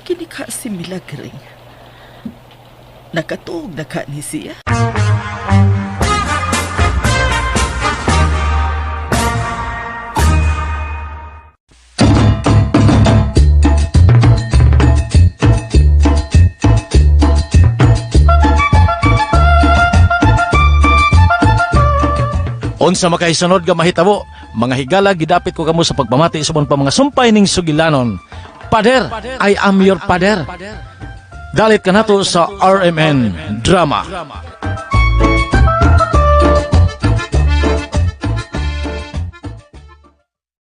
F: Kini ka si Milagring. Nakatuog na ka ni siya.
A: Unsa makaisunod nga mahitabo, mga higala gidapit ko kamo sa pagpamati sa pa mga sumpay ning sugilanon. Pader, I am your pader. Dalit kanato sa RMN Drama.